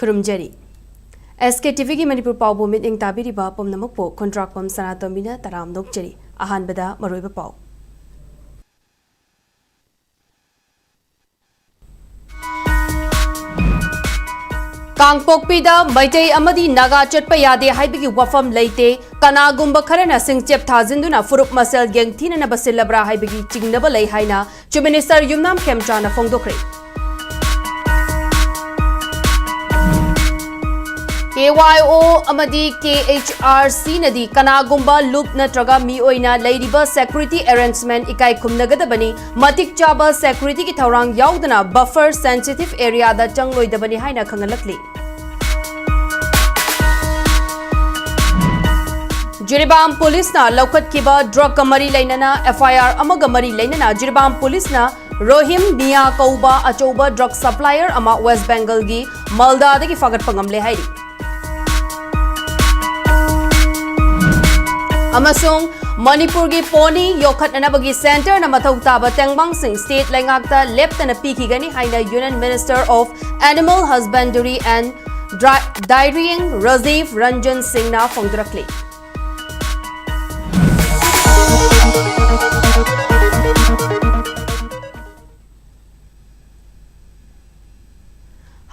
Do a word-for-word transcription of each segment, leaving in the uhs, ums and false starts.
ꯈꯨꯔꯨꯝꯖꯔꯤ꯫ ꯑꯦꯁ ꯀꯦ T ꯚꯤꯒꯤ ꯃꯅꯤꯄꯨꯔ ꯄꯥꯎꯕꯨ ꯃꯤꯠꯌꯦꯡ ꯇꯥꯕꯤꯔꯤꯕ ꯄꯨꯝꯅꯃꯛꯄꯨ ꯈꯨꯟꯗ꯭ꯔꯥꯛꯄꯝ ꯁꯅꯥꯇꯣꯝꯕꯤꯅ ꯇꯔꯥꯝꯅ ꯑꯣꯛꯆꯔꯤ꯫ ꯑꯍꯥꯟꯕꯗ ꯃꯔꯨꯑꯣꯏꯕ ꯄꯥꯎ꯫ ꯀꯥꯡꯄꯣꯛꯄꯤꯗ ꯃꯩꯇꯩ ꯑꯃꯗꯤ ꯅꯥꯒꯥ ꯆꯠꯄ ꯌꯥꯗꯦ ꯍꯥꯏꯕꯒꯤ ꯋꯥꯐꯝ ꯂꯩꯇꯦ꯫ ꯀꯅꯥꯒꯨꯝꯕ ꯈꯔꯅ ꯁꯤꯡꯆꯦꯞ ꯊꯥꯖꯤꯟꯗꯨꯅ ꯐꯨꯔꯨꯞ ꯃꯁꯦꯜ ꯌꯦꯡꯊꯤꯅꯅꯕ ꯁꯤꯜꯂꯕ꯭ꯔꯥ ꯍꯥꯏꯕꯒꯤ ꯆꯤꯡꯅꯕ ꯂꯩ ꯍꯥꯏꯅ Chief Minister ꯌꯨꯝꯅꯥꯝ ꯈꯦꯝꯆꯥꯅ ꯐꯣꯡꯗꯣꯛꯈ꯭ꯔꯦ꯫ ꯀꯦ ꯋꯥꯏ ꯑꯣ ꯑꯃꯗꯤ ꯀꯦ ꯑꯩꯆ ꯑꯥꯔ ꯁꯤꯅꯗꯤ ꯀꯅꯥꯒꯨꯝꯕ ꯂꯨꯞ ꯅꯠꯇ꯭ꯔꯒ ꯃꯤꯑꯣꯏꯅ ꯂꯩꯔꯤꯕ security arrangement ꯏꯀꯥꯏ ꯈꯨꯝꯅꯒꯗꯕꯅꯤ, ꯃꯇꯤꯛ ꯆꯥꯕ securityꯒꯤ ꯊꯧꯔꯥꯡ ꯌꯥꯎꯗꯅ buffer sensitive areaꯗ ꯆꯪꯂꯣꯏꯗꯕꯅꯤ ꯍꯥꯏꯅ ꯈꯪꯍꯜꯂꯛꯂꯤ꯫ ꯖꯤꯔꯤꯕꯥꯝ ꯄꯨꯂꯤꯁꯅ ꯂꯧꯈꯠꯈꯤꯕ drugꯀ ꯃꯔꯤ ꯂꯩꯅꯅ F I R ꯑꯃꯒ ꯃꯔꯤ ꯂꯩꯅꯅ ꯖꯤꯔꯤꯕꯥꯝ ꯄꯨꯂꯤꯁꯅ ꯔꯣꯍꯤꯝ ꯃꯤꯌꯥ ꯀꯧꯕ ꯑꯆꯧꯕ drug supplier ꯑꯃ West Bengalꯒꯤ ꯃꯥꯜꯗꯥꯗꯒꯤ ꯐꯥꯒꯠꯄ ꯉꯝꯂꯦ ꯍꯥꯏꯔꯤ꯫ ꯑꯃꯁꯨꯡ ꯃꯅꯤꯄꯨꯔꯒꯤ pony ꯌꯣꯛꯈꯠꯅꯅꯕꯒꯤ centreꯅ ꯃꯊꯧ ꯇꯥꯕ ꯇꯦꯡꯕꯥꯡꯁꯤꯡ state ꯂꯩꯉꯥꯛꯇ ꯂꯦꯞꯇꯅ ꯄꯤꯈꯤꯒꯅꯤ ꯍꯥꯏꯅ Union Minister of Animal Husbandry and Dri-, Dairying Rajiv Ranjan ꯁꯤꯡꯅ ꯐꯣꯡꯗꯣꯔꯛꯂꯤ꯫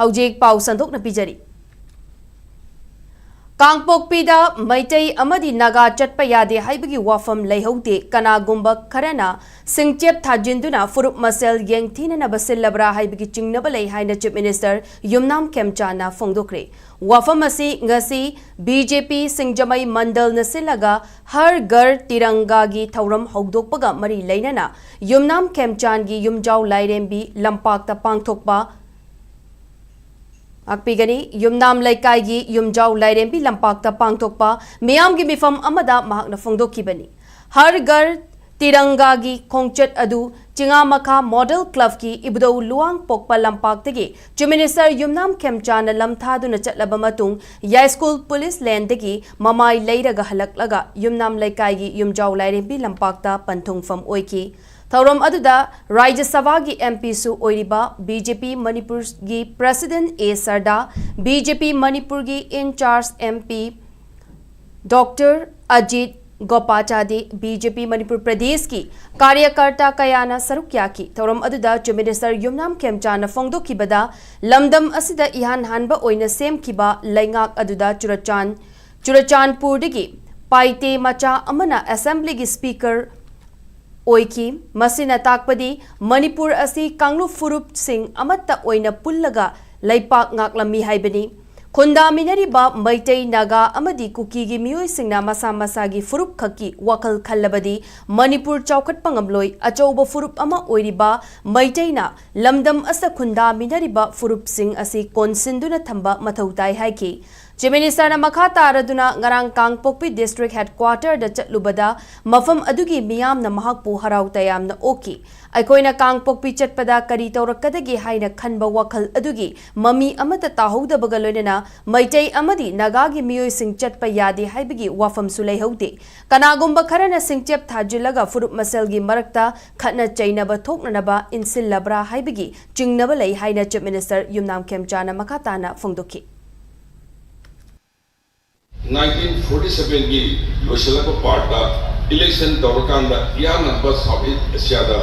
ꯍꯧꯖꯤꯛ ꯄꯥꯎ ꯁꯟꯗꯣꯛꯅ ꯄꯤꯖꯔꯤ꯫ ꯀꯥꯡꯄꯣꯛꯄꯤꯗ ꯃꯩꯇꯩ ꯑꯃꯗꯤ ꯅꯥꯒꯥ ꯆꯠꯄ ꯌꯥꯗꯦ ꯍꯥꯏꯕꯒꯤ ꯋꯥꯐꯝ ꯂꯩꯍꯧꯗꯦ꯫ ꯀꯅꯥꯒꯨꯝꯕ ꯈꯔꯅ ꯁꯤꯡꯆꯦꯞ ꯊꯥꯖꯤꯟꯗꯨꯅ ꯐꯨꯔꯨꯞ ꯃꯁꯦꯜ ꯌꯦꯡꯊꯤꯅꯅꯕ ꯁꯤꯜꯂꯕ꯭ꯔꯥ ꯍꯥꯏꯕꯒꯤ ꯆꯤꯡꯅꯕ ꯂꯩ ꯍꯥꯏꯅ Chief Minister ꯌꯨꯝꯅꯥꯝ ꯈꯦꯝꯆꯥꯅ ꯐꯣꯡꯗꯣꯛꯈ꯭ꯔꯦ꯫ ꯋꯥꯐꯝ ꯑꯁꯤ ꯉꯁꯤ B J P ꯁꯤꯡꯖꯃꯩ ꯃꯟꯗꯜꯅ ꯁꯤꯜꯂꯒ ꯍꯔ ꯘꯔ ꯇꯤꯔꯪꯒꯥꯒꯤ ꯊꯧꯔꯝ ꯍꯧꯗꯣꯛꯄꯒ ꯃꯔꯤ ꯂꯩꯅꯅ ꯌꯨꯝꯅꯥꯝ ꯈꯦꯝꯆꯥꯟꯒꯤ ꯌꯨꯝꯖꯥꯎ ꯂꯥꯏꯔꯦꯝꯕꯤ ꯂꯝꯄꯥꯛꯇ ꯄꯥꯡꯊꯣꯛꯄ ꯉꯥꯛꯄꯤꯒꯅꯤ꯫ ꯌꯨꯝꯅꯥꯝ ꯂꯩꯀꯥꯏꯒꯤ ꯌꯨꯝꯖꯥꯎ ꯂꯥꯏꯔꯦꯝꯕꯤ ꯂꯝꯄꯥꯛꯇ ꯄꯥꯡꯊꯣꯛꯄ ꯃꯤꯌꯥꯝꯒꯤ ꯃꯤꯐꯝ ꯑꯃꯗ ꯃꯍꯥꯛꯅ ꯐꯣꯡꯗꯣꯛꯈꯤꯕꯅꯤ꯫ ꯍꯔ ꯘꯔ ꯇꯤꯔꯪꯒꯥꯒꯤ ꯈꯣꯡꯆꯠ ꯑꯗꯨ ꯆꯤꯉꯥꯃꯈꯥ Model Clubꯀꯤ ꯏꯕꯨꯙꯧ ꯂꯨꯋꯥꯡꯄꯣꯛꯄ ꯂꯝꯄꯥꯛꯇꯒꯤ Chief Minister ꯌꯨꯝꯅꯥꯝ ꯈꯦꯝꯆꯥꯅ ꯂꯝꯊꯥꯗꯨꯅ ꯆꯠꯂꯕ ꯃꯇꯨꯡ ꯌꯥꯏꯁ꯭ꯀꯨꯜ police laneꯗꯒꯤ ꯃꯃꯥꯏ ꯂꯩꯔꯒ ꯍꯜꯂꯛꯂꯒ ꯌꯨꯝꯅꯥꯝ ꯂꯩꯀꯥꯏꯒꯤ ꯌꯨꯝꯖꯥꯎ ꯂꯥꯏꯔꯦꯝꯕꯤ ꯂꯝꯄꯥꯛꯇ ꯄꯟꯊꯨꯡꯐꯝ ꯑꯣꯏꯈꯤ꯫ ꯊꯧꯔꯝ ꯑꯗꯨꯗ ꯔꯥꯖ꯭ꯌ ꯁꯚꯥꯒꯤ M P ꯁꯨ ꯑꯣꯏꯔꯤꯕ B J P ꯃꯅꯤꯄꯨꯔꯒꯤ President A ꯁꯔꯗꯥ, B J P ꯃꯅꯤꯄꯨꯔꯒꯤ in charge M P Doctor Ajit ꯒꯣꯄꯥꯆꯥꯗꯦ, B J P Manipur ꯄ꯭ꯔꯗꯦꯁꯀꯤ ꯀꯥꯔꯌꯀꯔꯇꯥ ꯀꯌꯥꯅ ꯁꯔꯨꯛ ꯌꯥꯈꯤ꯫ ꯊꯧꯔꯝ ꯑꯗꯨꯗ Chief Minister ꯌꯨꯝꯅꯥꯝ ꯈꯦꯝꯆꯥꯅ ꯐꯣꯡꯗꯣꯛꯈꯤꯕꯗ, ꯂꯝꯗꯝ ꯑꯁꯤꯗ ꯏꯍꯥꯟ ꯍꯥꯟꯕ ꯑꯣꯏꯅ ꯁꯦꯝꯈꯤꯕ ꯂꯩꯉꯥꯛ ꯑꯗꯨꯗ ꯆꯨꯔꯆꯥꯟ-, ꯆꯨꯔꯆꯥꯟꯄꯨꯔꯗꯒꯤ ꯄꯥꯏꯇꯦ ꯃꯆꯥ ꯑꯃꯅ Assembly ꯒꯤ Speaker ꯑꯣꯏꯈꯤ꯫ ꯃꯁꯤꯅ ꯇꯥꯛꯄꯗꯤ ꯃꯅꯤꯄꯨꯔ ꯑꯁꯤ ꯀꯥꯡꯂꯨꯞ ꯐꯨꯔꯨꯞꯁꯤꯡ ꯑꯃꯠꯇ ꯑꯣꯏꯅ ꯄꯨꯜꯂꯒ ꯂꯩꯄꯥꯛ ꯉꯥꯛꯂꯝꯃꯤ ꯍꯥꯏꯕꯅꯤ꯫ ꯈꯨꯟꯗꯥꯃꯤꯟꯅꯔꯤꯕ ꯃꯩꯇꯩ, ꯅꯥꯒꯥ ꯑꯃꯗꯤ ꯀꯨꯀꯤꯒꯤ ꯃꯤꯑꯣꯏꯁꯤꯡꯅ ꯃꯁꯥ ꯃꯁꯥꯒꯤ ꯐꯨꯔꯨꯞ ꯈꯛꯀꯤ ꯋꯥꯈꯜ ꯈꯜꯂꯕꯗꯤ ꯃꯅꯤꯄꯨꯔ ꯆꯥꯎꯈꯠꯄ ꯉꯝꯂꯣꯏ꯫ ꯑꯆꯧꯕ ꯐꯨꯔꯨꯞ ꯑꯃ ꯑꯣꯏꯔꯤꯕ ꯃꯩꯇꯩꯅ ꯂꯝꯗꯝ ꯑꯁꯤꯗ ꯈꯨꯟꯗꯥꯃꯤꯟꯅꯔꯤꯕ ꯐꯨꯔꯨꯞꯁꯤꯡ ꯑꯁꯤ ꯀꯣꯟꯁꯤꯟꯗꯨꯅ ꯊꯝꯕ ꯃꯊꯧ ꯇꯥꯏ ꯍꯥꯏꯈꯤ꯫ Chief Minister ꯅ ꯃꯈꯥ ꯇꯥꯔꯗꯨꯅ ꯉꯔꯥꯡ ꯀꯥꯡꯄꯣꯛꯄꯤ District Headquarter ꯗ ꯆꯠꯂꯨꯕꯗ ꯃꯐꯝ ꯑꯗꯨꯒꯤ ꯃꯤꯌꯥꯝꯅ ꯃꯍꯥꯛꯄꯨ ꯍꯔꯥꯎ ꯇꯌꯥꯝꯅ ꯑꯣꯛꯈꯤ꯫ ꯑꯩꯈꯣꯏꯅ ꯀꯥꯡꯄꯣꯛꯄꯤ ꯆꯠꯄꯗ ꯀꯔꯤ ꯇꯧꯔꯛꯀꯗꯒꯦ ꯍꯥꯏꯅ ꯈꯟꯕ ꯋꯥꯈꯜ ꯑꯗꯨꯒꯤ ꯃꯃꯤ ꯑꯃꯠꯇ ꯇꯥꯍꯧꯗꯕꯒ ꯂꯣꯏꯅꯅ ꯃꯩꯇꯩ ꯑꯃꯗꯤ ꯅꯥꯒꯥꯒꯤ ꯃꯤꯑꯣꯏꯁꯤꯡ ꯆꯠꯄ ꯌꯥꯗꯦ ꯍꯥꯏꯕꯒꯤ ꯋꯥꯐꯝꯁꯨ ꯂꯩꯍꯧꯗꯦ꯫ ꯀꯅꯥꯒꯨꯝꯕ ꯈꯔꯅ ꯁꯤꯡꯆꯦꯞ ꯊꯥꯖꯤꯜꯂꯒ ꯐꯨꯔꯨꯞ ꯃꯁꯦꯜꯒꯤ ꯃꯔꯛꯇ ꯈꯠꯅ ꯆꯩꯅꯕ ꯊꯣꯛꯅꯅꯕ ꯏꯟꯁꯤꯜꯂꯕ꯭ꯔꯥ ꯍꯥꯏꯕꯒꯤ ꯆꯤꯡꯅꯕ ꯂꯩ ꯍꯥꯏꯅ Chief Minister ꯌꯨꯝꯅꯥꯝ ꯈꯦꯝꯆꯥꯅ ꯃꯈꯥ ꯇꯥꯅ ꯐꯣꯡꯗꯣꯛꯈꯤ꯫ ꯅꯥꯏꯟꯇꯤꯟ ꯐꯣꯔꯇꯤ ꯁꯚꯦꯟꯒꯤ ꯂꯣꯏꯁꯤꯜꯂꯛꯄ ꯄꯥꯔꯠꯇ ꯏꯂꯦꯛꯁꯟ ꯇꯧꯔꯀꯥꯟꯗ ꯏꯍꯥꯟ ꯍꯥꯟꯕ ꯁꯥꯎꯠ ꯏꯁ ꯑꯦꯁꯤꯌꯥꯗ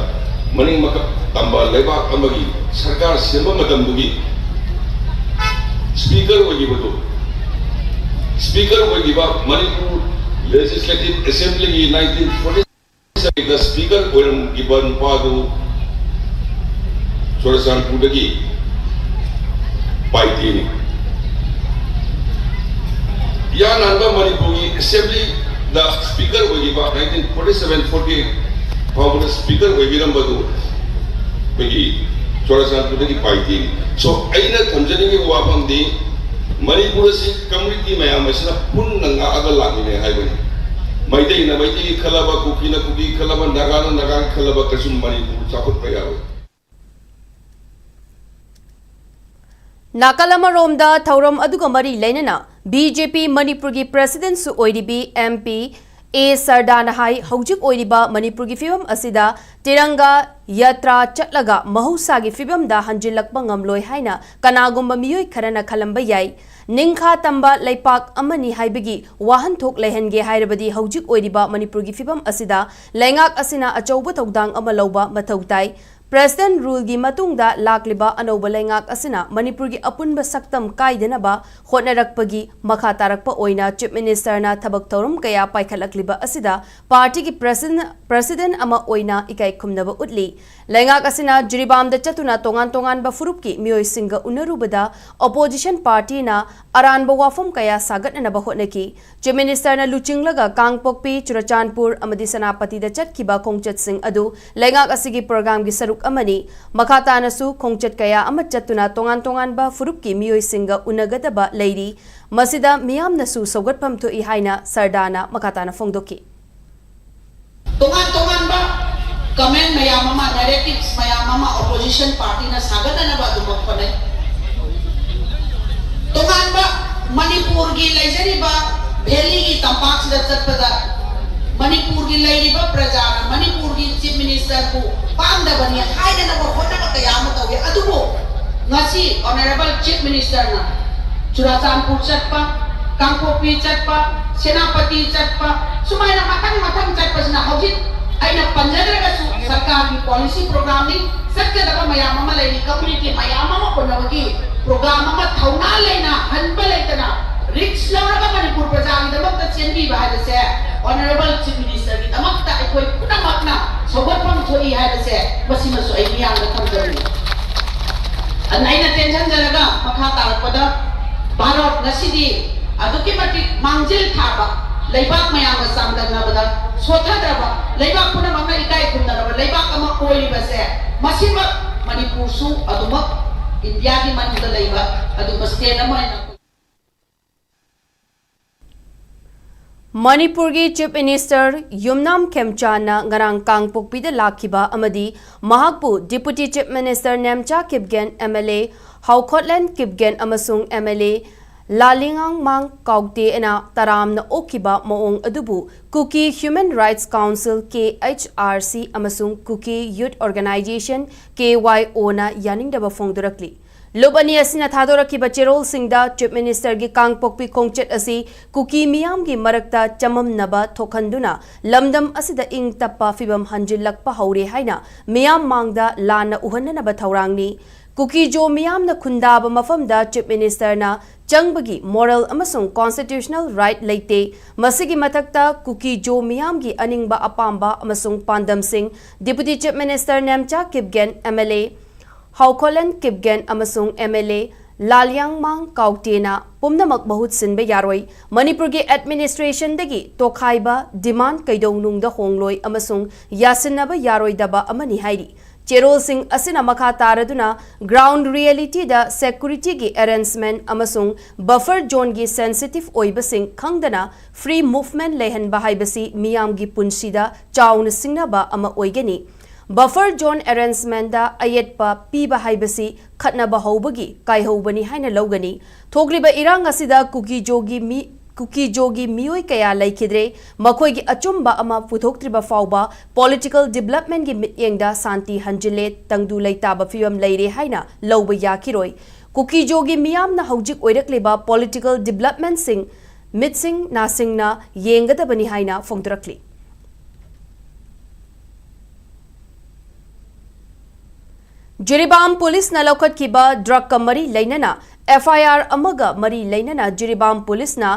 ꯃꯅꯤꯡ ꯃꯈꯥ ꯇꯝꯕ ꯂꯩꯕꯥꯛ ꯑꯃꯒꯤ ꯁꯔꯀꯥꯔ ꯁꯦꯝꯕ ꯃꯇꯝꯗꯨꯒꯤ ꯁ꯭ꯄꯤꯀꯔ ꯑꯣꯏꯈꯤꯕꯗꯨ, ꯁ꯭ꯄꯤꯀꯔ ꯑꯣꯏꯈꯤꯕ ꯃꯅꯤꯄꯨꯔ ꯂꯦꯖꯤꯁꯂꯦꯇꯤꯚ ꯑꯦꯁꯦꯝꯕ꯭ꯂꯤꯒꯤ ꯅꯥꯏꯟꯇꯤꯟ ꯐꯣꯔꯇꯤ ꯁꯚꯦꯟꯗ ꯁ꯭ꯄꯤꯀꯔ ꯑꯣꯏꯔꯝꯈꯤꯕ ꯅꯨꯄꯥꯗꯨ ꯆꯨꯔꯆꯥꯟꯄꯨꯔꯗꯒꯤ ꯄꯥꯏꯇꯦꯅꯤ꯫ ꯏꯍꯥꯟ ꯍꯥꯟꯕ ꯃꯅꯤꯄꯨꯔꯒꯤ ꯑꯦꯁꯦꯝꯕ꯭ꯂꯤꯗ ꯁ꯭ꯄꯤꯀꯔ ꯑꯣꯏꯈꯤꯕ nineteen forty seven forty eight ꯐꯥꯎꯕꯗ ꯁ꯭ꯄꯤꯀꯔ ꯑꯣꯏꯕꯤꯔꯝꯕꯗꯨ ꯑꯩꯈꯣꯏꯒꯤ ꯆꯨꯔꯆꯥꯟꯄꯨꯔꯗꯒꯤ ꯄꯥꯏꯇꯦꯅꯤ꯫ So, ꯑꯩꯅ ꯊꯝꯖꯅꯤꯡꯉꯤꯕ ꯋꯥꯐꯝꯗꯤ ꯃꯅꯤꯄꯨꯔ ꯑꯁꯤ ꯀꯝꯃ꯭ꯌꯨꯅꯤꯇꯤ ꯃꯌꯥꯝ ꯑꯁꯤꯅ ꯄꯨꯟꯅ ꯉꯥꯛꯑꯒ ꯂꯥꯛꯃꯤꯟꯅꯩ ꯍꯥꯏꯕꯅꯤ꯫ ꯃꯩꯇꯩꯅ ꯃꯩꯇꯩꯒꯤ ꯈꯜꯂꯕ, ꯀꯨꯀꯤꯅ ꯀꯨꯀꯤ ꯈꯜꯂꯕ, ꯅꯥꯒꯥꯅ ꯅꯥꯒꯥꯒꯤ ꯈꯜꯂꯕ ꯀꯩꯁꯨ ꯃꯅꯤꯄꯨꯔ ꯆꯥꯎꯈꯠꯄ ꯌꯥꯔꯣꯏ꯫ ꯅꯥꯀꯜ ꯑꯃꯔꯣꯝꯗ ꯊꯧꯔꯝ ꯑꯗꯨꯒ ꯃꯔꯤ ꯂꯩꯅꯅ B J P ꯃꯅꯤꯄꯨꯔꯒꯤ President ꯁꯨ ꯑꯣꯏꯔꯤꯕꯤ M P ꯑꯦ ꯁꯔꯗꯥꯅ ꯍꯥꯏ, ꯍꯧꯖꯤꯛ ꯑꯣꯏꯔꯤꯕ ꯃꯅꯤꯄꯨꯔꯒꯤ ꯐꯤꯕꯝ ꯑꯁꯤꯗ ꯇꯤꯔꯪꯒꯥ ꯌꯥꯇ꯭ꯔꯥ ꯆꯠꯂꯒ ꯃꯍꯧꯁꯥꯒꯤ ꯐꯤꯕꯝꯗ ꯍꯟꯖꯤꯜꯂꯛꯄ ꯉꯝꯂꯣꯏ ꯍꯥꯏꯅ ꯀꯅꯥꯒꯨꯝꯕ ꯃꯤꯑꯣꯏ ꯈꯔꯅ ꯈꯜꯂꯝꯕ ꯌꯥꯏ꯫ ꯅꯤꯡꯈꯥ ꯇꯝꯕ ꯂꯩꯄꯥꯛ ꯑꯃꯅꯤ ꯍꯥꯏꯕꯒꯤ ꯋꯥꯍꯟꯊꯣꯛ ꯂꯩꯍꯟꯒꯦ ꯍꯥꯏꯔꯕꯗꯤ ꯍꯧꯖꯤꯛ ꯑꯣꯏꯔꯤꯕ ꯃꯅꯤꯄꯨꯔꯒꯤ ꯐꯤꯕꯝ ꯑꯁꯤꯗ ꯂꯩꯉꯥꯛ ꯑꯁꯤꯅ ꯑꯆꯧꯕ ꯊꯧꯗꯥꯡ ꯑꯃ ꯂꯧꯕ ꯃꯊꯧ ꯇꯥꯏ꯫ ꯄ꯭ꯔꯦꯁꯤꯗꯦꯟ ꯔꯨꯜꯒꯤ ꯃꯇꯨꯡꯗ ꯂꯥꯛꯂꯤꯕ ꯑꯅꯧꯕ ꯂꯩꯉꯥꯛ ꯑꯁꯤꯅ ꯃꯅꯤꯄꯨꯔꯒꯤ ꯑꯄꯨꯟꯕ ꯁꯛꯇꯝ ꯀꯥꯏꯗꯅꯕ ꯍꯣꯠꯅꯔꯛꯄꯒꯤ ꯃꯈꯥ ꯇꯥꯔꯛꯄ ꯑꯣꯏꯅ ꯆꯤꯐ ꯃꯤꯅꯤꯁꯇꯔꯅ ꯊꯕꯛ ꯊꯧꯔꯝ ꯀꯌꯥ ꯄꯥꯏꯈꯠꯂꯛꯂꯤꯕ ꯑꯁꯤꯗ ꯄꯥꯔꯇꯤꯒꯤ ꯄ꯭ꯔꯦꯁꯤꯗꯦꯟ, ꯄ꯭ꯔꯦꯁꯤꯗꯦꯟ ꯑꯃ ꯑꯣꯏꯅ ꯏꯀꯥꯏ ꯈꯨꯝꯅꯕ ꯎꯠꯂꯤ꯫ ꯂꯩꯉꯥꯛ ꯑꯁꯤꯅ ꯖꯤꯔꯤꯕꯥꯝꯗ ꯆꯠꯇꯨꯅ ꯇꯣꯉꯥꯟ ꯇꯣꯉꯥꯟꯕ ꯐꯨꯔꯨꯞꯀꯤ ꯃꯤꯑꯣꯏꯁꯤꯡꯒ ꯎꯅꯔꯨꯕꯗ ꯑꯣꯄꯣꯖꯤꯁꯟ ꯄꯥꯔꯇꯤꯅ ꯑꯔꯥꯟꯕ ꯋꯥꯐꯝ ꯀꯌꯥ ꯁꯥꯒꯠꯅꯅꯕ ꯍꯣꯠꯅꯈꯤ꯫ ꯆꯤꯐ ꯃꯤꯅꯤꯁꯇꯔꯅ ꯂꯨꯆꯤꯡꯂꯒ ꯀꯥꯡꯄꯣꯛꯄꯤ, ꯆꯨꯔꯆꯥꯟꯄꯨꯔ ꯑꯃꯗꯤ ꯁꯦꯅꯥꯄꯇꯤꯗ ꯆꯠꯈꯤꯕ ꯈꯣꯡꯆꯠꯁꯤꯡ ꯑꯗꯨ ꯂꯩꯉꯥꯛ ꯑꯁꯤꯒꯤ ꯄ꯭ꯔꯣꯒ꯭ꯔꯥꯝꯒꯤ ꯁꯔꯨꯛ ꯑꯃꯅꯤ꯫ ꯃꯈꯥ ꯇꯥꯅꯁꯨ ꯈꯣꯡꯆꯠ ꯀꯌꯥ ꯑꯃ ꯆꯠꯇꯨꯅ ꯇꯣꯉꯥꯟ ꯇꯣꯉꯥꯟꯕ ꯐꯨꯔꯨꯞꯀꯤ ꯃꯤꯑꯣꯏꯁꯤꯡꯒ ꯎꯅꯒꯗꯕ ꯂꯩꯔꯤ꯫ ꯃꯁꯤꯗ ꯃꯤꯌꯥꯝꯅꯁꯨ ꯁꯧꯒꯠꯐꯝ ꯊꯣꯛꯏ ꯍꯥꯏꯅ ꯁꯔꯗꯥꯅ ꯃꯈꯥ ꯇꯥꯅ ꯐꯣꯡꯗꯣꯛꯈꯤ꯫ ꯇꯣꯉꯥꯟ ꯇꯣꯉꯥꯟꯕ comment ꯃꯌꯥꯝ ꯑꯃ, narratives ꯃꯌꯥꯝ ꯑꯃ opposition partyꯅ ꯁꯥꯒꯠꯅꯅꯕ ꯑꯗꯨꯃꯛ ꯍꯣꯠꯅꯩ꯫ ꯇꯣꯉꯥꯟꯕ ꯃꯅꯤꯄꯨꯔꯒꯤ ꯂꯩꯖꯔꯤꯕ valleyꯒꯤ ꯇꯝꯄꯥꯛꯁꯤꯗ ꯆꯠꯄꯗ ꯃꯅꯤꯄꯨꯔꯒꯤ ꯂꯩꯔꯤꯕ ꯄ꯭ꯔꯖꯥꯅ ꯃꯅꯤꯄꯨꯔꯒꯤ chief ministerꯕꯨ ꯄꯥꯝꯗꯕꯅꯤ ꯍꯥꯏꯅꯅꯕ ꯍꯣꯠꯅꯕ ꯀꯌꯥ ꯑꯃ ꯇꯧꯏ꯫ ꯑꯗꯨꯕꯨ ꯉꯁꯤ honourable chief ministerꯅ ꯆꯨꯔꯥꯆꯥꯟꯄꯨꯔ ꯆꯠꯄ, ꯀꯥꯡꯄꯣꯛꯄꯤ ꯆꯠꯄ, ꯁꯦꯅꯥꯄꯇꯤ ꯆꯠꯄ, ꯁꯨꯃꯥꯏꯅ ꯃꯊꯪ ꯃꯊꯪ ꯆꯠꯄꯁꯤꯅ ꯍꯧꯖꯤꯛ ꯑꯩꯅ ꯄꯟꯖꯗ꯭ꯔꯒꯁꯨ ꯁꯔꯀꯥꯔꯒꯤ policy programꯅꯤ, ꯆꯠꯀꯗꯕ ꯃꯌꯥꯝ ꯑꯃ ꯂꯩꯔꯤ, community ꯃꯌꯥꯝ ꯑꯃ ꯎꯅꯕꯒꯤ program ꯑꯃ ꯊꯧꯅꯥ ꯂꯩꯅ ꯍꯟꯕ ꯂꯩꯇꯅ risk ꯂꯧꯔꯒ ꯃꯅꯤꯄꯨꯔ ꯄ꯭ꯔꯖꯥꯒꯤꯗꯃꯛꯇ ꯆꯦꯟꯕꯤꯕ ꯍꯥꯏꯕꯁꯦ honourable chief ministerꯒꯤꯗꯃꯛꯇ ꯑꯩꯈꯣꯏ ꯄꯨꯝꯅꯃꯛꯅ ꯁꯧꯒꯠꯐꯝ ꯊꯣꯛꯏ ꯍꯥꯏꯕꯁꯦ ꯃꯁꯤꯃꯁꯨ ꯑꯩ ꯃꯤꯌꯥꯝꯗ ꯊꯝꯖꯕꯅꯤ꯫ ꯑꯗꯨꯅ ꯑꯩꯅ ꯇꯦꯟꯁꯤꯟꯖꯔꯒ ꯃꯈꯥ ꯇꯥꯔꯛꯄꯗ ꯚꯥꯔꯠ ꯉꯁꯤꯗꯤ ꯑꯗꯨꯛꯀꯤ ꯃꯇꯤꯛ ꯃꯥꯡꯖꯤꯜ ꯊꯥꯕ ꯂꯩꯕꯥꯛ ꯃꯌꯥꯝꯒ ꯆꯥꯡꯗꯝꯅꯕꯗ ꯁꯣꯠꯊꯗ꯭ꯔꯕ, ꯂꯩꯕꯥꯛ ꯄꯨꯝꯅꯃꯛꯅ ꯏꯀꯥꯏ ꯈꯨꯝꯅꯔꯕ ꯂꯩꯕꯥꯛ ꯑꯃ ꯑꯣꯏꯔꯤꯕꯁꯦ, ꯃꯁꯤꯃꯛ ꯃꯅꯤꯄꯨꯔꯁꯨ ꯑꯗꯨꯃꯛ ꯏꯟꯗꯤꯌꯥꯒꯤ ꯃꯅꯨꯡꯗ ꯂꯩꯕ ꯑꯗꯨꯒꯨꯝꯕ state ꯑꯃ ꯑꯣꯏꯅ ꯃꯅꯤꯄꯨꯔꯒꯤ Chief Minister ꯌꯨꯝꯅꯥꯝ ꯈꯦꯝꯆꯥꯟꯅ ꯉꯔꯥꯡ ꯀꯥꯡꯄꯣꯛꯄꯤꯗ ꯂꯥꯛꯈꯤꯕ ꯑꯃꯗꯤ ꯃꯍꯥꯛꯄꯨ Deputy Chief Minister Nemcha Kipgen, MLA ꯍꯥꯎꯈꯣꯠꯂꯦꯟ Kipgen ꯑꯃꯁꯨꯡ MLA ꯂꯥꯂꯤꯉꯥꯡꯃꯥꯡ ꯀꯥꯎꯇꯦꯅ ꯇꯔꯥꯝꯅ ꯑꯣꯛꯈꯤꯕ ꯃꯑꯣꯡ ꯑꯗꯨꯕꯨ Kuki Human Rights Council, K H R C, ꯑꯃꯁꯨꯡ Kuki Youth Organization, K Y O, ꯅ ꯌꯥꯅꯤꯡꯗꯕ ꯐꯣꯡꯗꯣꯔꯛꯂꯤ꯫ ꯂꯨꯞ ꯑꯅꯤ ꯑꯁꯤꯅ ꯊꯥꯗꯣꯔꯛꯈꯤꯕ ꯆꯦꯔꯣꯜꯁꯤꯡꯗ Chief Minister ꯒꯤ ꯀꯥꯡꯄꯣꯛꯄꯤ ꯈꯣꯡꯆꯠ ꯑꯁꯤ ꯀꯨꯀꯤ ꯃꯤꯌꯥꯝꯒꯤ ꯃꯔꯛꯇ ꯆꯃꯝꯅꯕ ꯊꯣꯛꯍꯟꯗꯨꯅ ꯂꯝꯗꯝ ꯑꯁꯤꯗ ꯏꯪ ꯇꯞꯄ ꯐꯤꯕꯝ ꯍꯟꯖꯤꯜꯂꯛꯄ ꯍꯧꯔꯦ ꯍꯥꯏꯅ ꯃꯤꯌꯥꯝ ꯃꯥꯡꯗ ꯂꯥꯟꯅ ꯎꯍꯟꯅꯅꯕ ꯊꯧꯔꯥꯡꯅꯤ꯫ ꯀꯨꯀꯤꯖꯣ ꯃꯤꯌꯥꯝꯅ ꯈꯨꯟꯗꯥꯕ ꯃꯐꯝꯗ Chief Minister ꯅ ꯆꯪꯕꯒꯤ moral ꯑꯃꯁꯨꯡ constitutional right ꯂꯩꯇꯦ꯫ ꯃꯁꯤꯒꯤ ꯃꯊꯛꯇ ꯀꯨꯀꯤꯖꯣ ꯃꯤꯌꯥꯝꯒꯤ ꯑꯅꯤꯡꯕ ꯑꯄꯥꯝꯕ ꯑꯃꯁꯨꯡ ꯄꯥꯟꯗꯝꯁꯤꯡ Deputy Chief Minister Nemcha Kipgen, M L A ꯍꯥꯎꯈꯣꯂꯦꯟ Kipgen ꯑꯃꯁꯨꯡ M L A ꯂꯥꯂꯤꯌꯥꯡꯃꯥꯡ ꯀꯥꯎꯇꯦꯅ ꯄꯨꯝꯅꯃꯛ ꯃꯍꯨꯠ ꯁꯤꯟꯕ ꯌꯥꯔꯣꯏ꯫ ꯃꯅꯤꯄꯨꯔꯒꯤ administration ꯗꯒꯤ ꯇꯣꯈꯥꯏꯕ demand ꯀꯩꯗꯧꯅꯨꯡꯗ ꯍꯣꯡꯂꯣꯏ ꯑꯃꯁꯨꯡ ꯌꯥꯁꯤꯟꯅꯕ ꯌꯥꯔꯣꯏꯗꯕ ꯑꯃꯅꯤ ꯍꯥꯏꯔꯤ꯫ ꯆꯦꯔꯣꯜꯁꯤꯡ ꯑꯁꯤꯅ ꯃꯈꯥ ꯇꯥꯔꯗꯨꯅ ground reality ꯗ security ꯒꯤ arrangement ꯑꯃꯁꯨꯡ buffer zone ꯒꯤ sensitive ꯑꯣꯏꯕꯁꯤꯡ ꯈꯪꯗꯅ free movement ꯂꯩꯍꯟꯕ ꯍꯥꯏꯕꯁꯤ ꯃꯤꯌꯥꯝꯒꯤ ꯄꯨꯟꯁꯤꯗ ꯆꯥꯎꯅ ꯁꯤꯡꯅꯕ ꯑꯃ ꯑꯣꯏꯒꯅꯤ꯫ Buffer zone arrangement ꯗ ꯑꯌꯦꯠꯄ ꯄꯤꯕ ꯍꯥꯏꯕꯁꯤ ꯈꯠꯅꯕ ꯍꯧꯕꯒꯤ ꯀꯥꯏꯍꯧꯕꯅꯤ ꯍꯥꯏꯅ ꯂꯧꯒꯅꯤ꯫ ꯊꯣꯛꯂꯤꯕ ꯏꯔꯥꯡ ꯑꯁꯤꯗ ꯀꯨꯀꯤꯖꯣꯒꯤ ꯃꯤ, ꯀꯨꯀꯤꯖꯣꯒꯤ ꯃꯤꯑꯣꯏ ꯀꯌꯥ ꯂꯩꯈꯤꯗ꯭ꯔꯦ꯫ ꯃꯈꯣꯏꯒꯤ ꯑꯆꯨꯝꯕ ꯑꯃ ꯄꯨꯊꯣꯛꯇ꯭ꯔꯤꯕ ꯐꯥꯎꯕ political development ꯒꯤ ꯃꯤꯠꯌꯦꯡꯗ ꯁꯥꯟꯇꯤ ꯍꯟꯖꯤꯜꯂꯦ, ꯇꯪꯗꯨ ꯂꯩꯇꯥꯕ ꯐꯤꯕꯝ ꯂꯩꯔꯦ ꯍꯥꯏꯅ ꯂꯧꯕ ꯌꯥꯈꯤꯔꯣꯏ꯫ ꯀꯨꯀꯤꯖꯣꯒꯤ ꯃꯤꯌꯥꯝꯅ ꯍꯧꯖꯤꯛ ꯑꯣꯏꯔꯛꯂꯤꯕ political development ꯁꯤꯡ ꯃꯤꯠꯁꯤꯡ ꯅꯥꯁꯤꯡꯅ ꯌꯦꯡꯒꯗꯕꯅꯤ ꯍꯥꯏꯅ ꯐꯣꯡꯗꯣꯔꯛꯂꯤ꯫ ꯖꯤꯔꯤꯕꯥꯝ ꯄꯨꯂꯤꯁꯅ ꯂꯧꯈꯠꯈꯤꯕ drug ꯀ ꯃꯔꯤ ꯂꯩꯅꯅ F I R ꯑꯃꯒ ꯃꯔꯤ ꯂꯩꯅꯅ ꯖꯤꯔꯤꯕꯥꯝ ꯄꯨꯂꯤꯁꯅ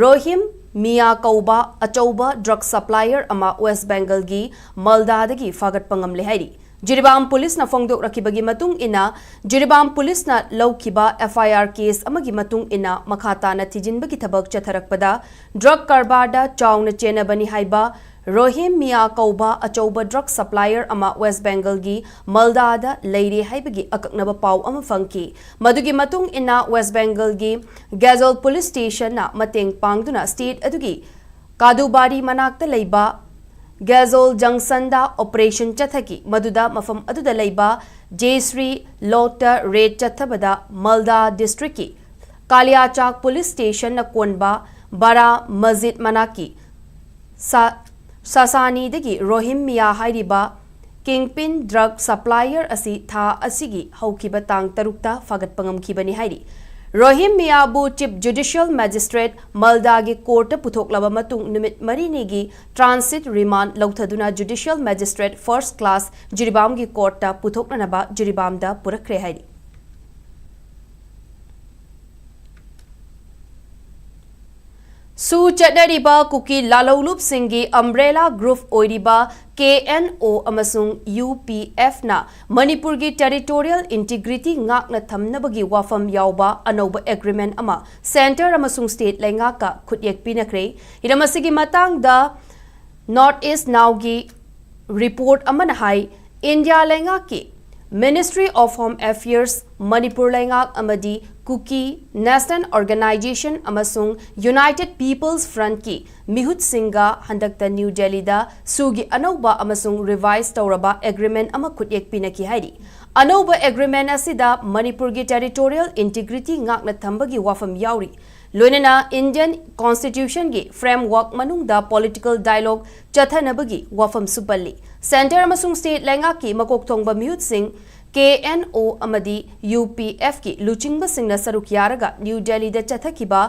ꯔꯣꯍꯤꯝ ꯃꯤꯌꯥ ꯀꯧꯕ ꯑꯆꯧꯕ drug supplier ꯑꯃ West Bengal ꯒꯤ ꯃꯜꯗꯥꯗꯒꯤ ꯐꯥꯒꯠꯄ ꯉꯝꯂꯦ ꯍꯥꯏꯔꯤ꯫ ꯖꯤꯔꯤꯕꯥꯝ ꯄꯨꯂꯤꯁꯅ ꯐꯣꯡꯗꯣꯛꯂꯛꯈꯤꯕꯒꯤ ꯃꯇꯨꯡ ꯏꯟꯅ, ꯖꯤꯔꯤꯕꯥꯝ ꯄꯨꯂꯤꯁꯅ ꯂꯧꯈꯤꯕ F I R case ꯑꯃꯒꯤ ꯃꯇꯨꯡ ꯏꯟꯅ ꯃꯈꯥ ꯇꯥꯅ ꯊꯤꯖꯤꯟꯕꯒꯤ ꯊꯕꯛ ꯆꯠꯊꯔꯛꯄꯗ, drug ꯀꯔꯕꯥꯔꯗ ꯆꯥꯎꯅ ꯆꯦꯟꯅꯕꯅꯤ ꯍꯥꯏꯕ ꯔꯣꯍꯤꯝ ꯃꯤꯌꯥ ꯀꯧꯕ ꯑꯆꯧꯕ drug supplier ꯑꯃ West Bengal ꯒꯤ ꯃꯜꯗꯥꯗ ꯂꯩꯔꯦ ꯍꯥꯏꯕꯒꯤ ꯑꯀꯛꯅꯕ ꯄꯥꯎ ꯑꯃ ꯐꯪꯈꯤ꯫ ꯃꯗꯨꯒꯤ ꯃꯇꯨꯡ ꯏꯟꯅ West Bengal ꯒꯤ ꯒꯦꯖꯣꯜ police station ꯅ ꯃꯇꯦꯡ ꯄꯥꯡꯗꯨꯅ state ꯑꯗꯨꯒꯤ ꯀꯥꯗꯨꯕꯥꯔꯤ ꯃꯅꯥꯛꯇ ꯂꯩꯕ ꯒꯦꯖꯣꯜ junction ꯗ operation ꯆꯠꯊꯈꯤ, ꯃꯗꯨꯗ ꯃꯐꯝ ꯑꯗꯨꯗ ꯂꯩꯕ ꯖꯦꯁ꯭ꯔꯤ ꯂꯣꯠꯇ raid ꯆꯠꯊꯕꯗ ꯃꯜꯗꯥ district ꯀꯤ ꯀꯥꯂꯤꯌꯥꯆꯥꯛ ꯄꯨꯂꯤꯁ ꯁ꯭ꯇꯦꯁꯟꯅ ꯀꯣꯟꯕ ꯕꯥꯔꯥ ꯃꯁꯖꯤꯗ ꯃꯅꯥꯛꯀꯤ ꯁꯥ-, ꯁꯥꯁꯥꯅꯤꯗꯒꯤ ꯔꯣꯍꯤꯝ ꯃꯤꯌꯥ ꯍꯥꯏꯔꯤꯕ ꯀꯤꯡꯄꯤꯟ ꯗ꯭ꯔꯒ ꯁꯄ꯭ꯂꯥꯏꯌꯔ ꯑꯁꯤ ꯊꯥ ꯑꯁꯤꯒꯤ ꯍꯧꯈꯤꯕ ꯇꯥꯡ ꯇꯔꯨꯛꯇ ꯐꯥꯒꯠꯄ ꯉꯝꯈꯤꯕꯅꯤ ꯍꯥꯏꯔꯤ꯫ ꯔꯣꯍꯤꯝ ꯃꯤꯌꯥꯕꯨ ꯆꯤꯐ ꯖꯨꯗꯤꯁꯤꯌꯦꯜ ꯃꯦꯖꯤꯁꯇ꯭ꯔꯦꯠ ꯃꯜꯗꯥꯒꯤ ꯀꯣꯔꯠꯇ ꯄꯨꯊꯣꯛꯂꯕ ꯃꯇꯨꯡ ꯅꯨꯃꯤꯠ ꯃꯔꯤꯅꯤꯒꯤ ꯇ꯭ꯔꯥꯟꯁꯤꯠ ꯔꯤꯃꯥꯟꯗ ꯂꯧꯊꯗꯨꯅ ꯖꯨꯗꯤꯁꯤꯌꯦꯜ ꯃꯦꯖꯤꯁꯇ꯭ꯔꯦꯠ ꯐꯥꯔꯁ ꯀ꯭ꯂꯥꯁ ꯖꯤꯔꯤꯕꯥꯝꯒꯤ ꯀꯣꯔꯠꯇ ꯄꯨꯊꯣꯛꯅꯅꯕ ꯖꯤꯔꯤꯕꯥꯝꯗ ꯄꯨꯔꯛꯈ꯭ꯔꯦ ꯍꯥꯏꯔꯤ꯫ ꯁꯨ ꯆꯠꯅꯔꯤꯕ ꯀꯨꯀꯤ ꯂꯥꯂꯧꯂꯨꯞꯁꯤꯡꯒꯤ ꯑꯝꯕ꯭ꯔꯦꯂꯥ ꯒ꯭ꯔꯨꯞ ꯑꯣꯏꯔꯤꯕ ꯀꯦ ꯑꯦꯟ ꯑꯣ ꯑꯃꯁꯨꯡ ꯌꯨ ꯄꯤ ꯑꯦꯐꯅ ꯃꯅꯤꯄꯨꯔꯒꯤ ꯇꯦꯔꯤꯇꯣꯔꯤꯌꯦꯜ ꯏꯟꯇꯤꯒ꯭ꯔꯤꯇꯤ ꯉꯥꯛꯅ ꯊꯝꯅꯕꯒꯤ ꯋꯥꯐꯝ ꯌꯥꯎꯕ ꯑꯅꯧꯕ ꯑꯦꯒ꯭ꯔꯤꯃꯦꯟ ꯑꯃ ꯁꯦꯟꯇꯔ ꯑꯃꯁꯨꯡ ꯁ꯭ꯇꯦꯠ ꯂꯩꯉꯥꯛꯀ ꯈꯨꯠꯌꯦꯛ ꯄꯤꯅꯈ꯭ꯔꯦ꯫ ꯍꯤꯔꯝ ꯑꯁꯤꯒꯤ ꯃꯇꯥꯡꯗ ꯅꯣꯔꯠ ꯏꯁ ꯅꯥꯎꯒꯤ ꯔꯤꯄꯣꯔꯠ ꯑꯃꯅ ꯍꯥꯏ, ꯏꯟꯗꯤꯌꯥ ꯂꯩꯉꯥꯛꯀꯤ Ministry of Home Affairs, Manipur ꯂꯩꯉꯥꯛ ꯑꯃꯗꯤ ꯀꯨꯀꯤ ꯅꯦꯁꯅꯦꯜ ꯑꯣꯔꯒꯅꯥꯏꯖꯦꯁꯟ ꯑꯃꯁꯨꯡ ꯌꯨꯅꯥꯏꯇꯦꯗ ꯄꯤꯄꯜꯁ ꯐ꯭ꯔꯟꯠꯀꯤ ꯃꯤꯍꯨꯠꯁꯤꯡꯒ ꯍꯟꯗꯛꯇ ꯅ꯭ꯌꯨ ꯗꯦꯜꯂꯤꯗ ꯁꯨꯒꯤ ꯑꯅꯧꯕ ꯑꯃꯁꯨꯡ ꯔꯤꯚꯥꯏꯁ ꯇꯧꯔꯕ ꯑꯦꯒ꯭ꯔꯤꯃꯦꯟ ꯑꯃ ꯈꯨꯠꯌꯦꯛ ꯄꯤꯅꯈꯤ ꯍꯥꯏꯔꯤ꯫ ꯑꯅꯧꯕ ꯑꯦꯒ꯭ꯔꯤꯃꯦꯟ ꯑꯁꯤꯗ ꯃꯅꯤꯄꯨꯔꯒꯤ ꯇꯦꯔꯤꯇꯣꯔꯤꯌꯦꯜ ꯏꯟꯇꯤꯒ꯭ꯔꯤꯇꯤ ꯉꯥꯛꯅ ꯊꯝꯕꯒꯤ ꯋꯥꯐꯝ ꯌꯥꯎꯔꯤ꯫ ꯂꯣꯏꯅꯅ ꯏꯟꯗꯤꯌꯟ ꯀꯣꯟꯁꯇꯤꯇ꯭ꯌꯨꯁꯟꯒꯤ ꯐ꯭ꯔꯦꯝꯋꯥꯔꯛ ꯃꯅꯨꯡꯗ ꯄꯣꯂꯤꯇꯤꯀꯦꯜ ꯗꯥꯏꯂꯣꯒ ꯆꯠꯊꯅꯕꯒꯤ ꯋꯥꯐꯝꯁꯨ ꯄꯜꯂꯤ꯫ ꯁꯦꯟꯇꯔ ꯑꯃꯁꯨꯡ ꯁ꯭ꯇꯦꯠ ꯂꯩꯉꯥꯛꯀꯤ ꯃꯀꯣꯛ ꯊꯣꯡꯕ ꯃꯤꯍꯨꯠꯁꯤꯡ, ꯀꯦ ꯑꯦꯟ ꯑꯣ ꯑꯃꯗꯤ ꯌꯨ ꯄꯤ ꯑꯦꯐꯀꯤ ꯂꯨꯆꯤꯡꯕꯁꯤꯡꯅ ꯁꯔꯨꯛ ꯌꯥꯔꯒ ꯅ꯭ꯌꯨ ꯗꯦꯜꯂꯤꯗ ꯆꯠꯊꯈꯤꯕ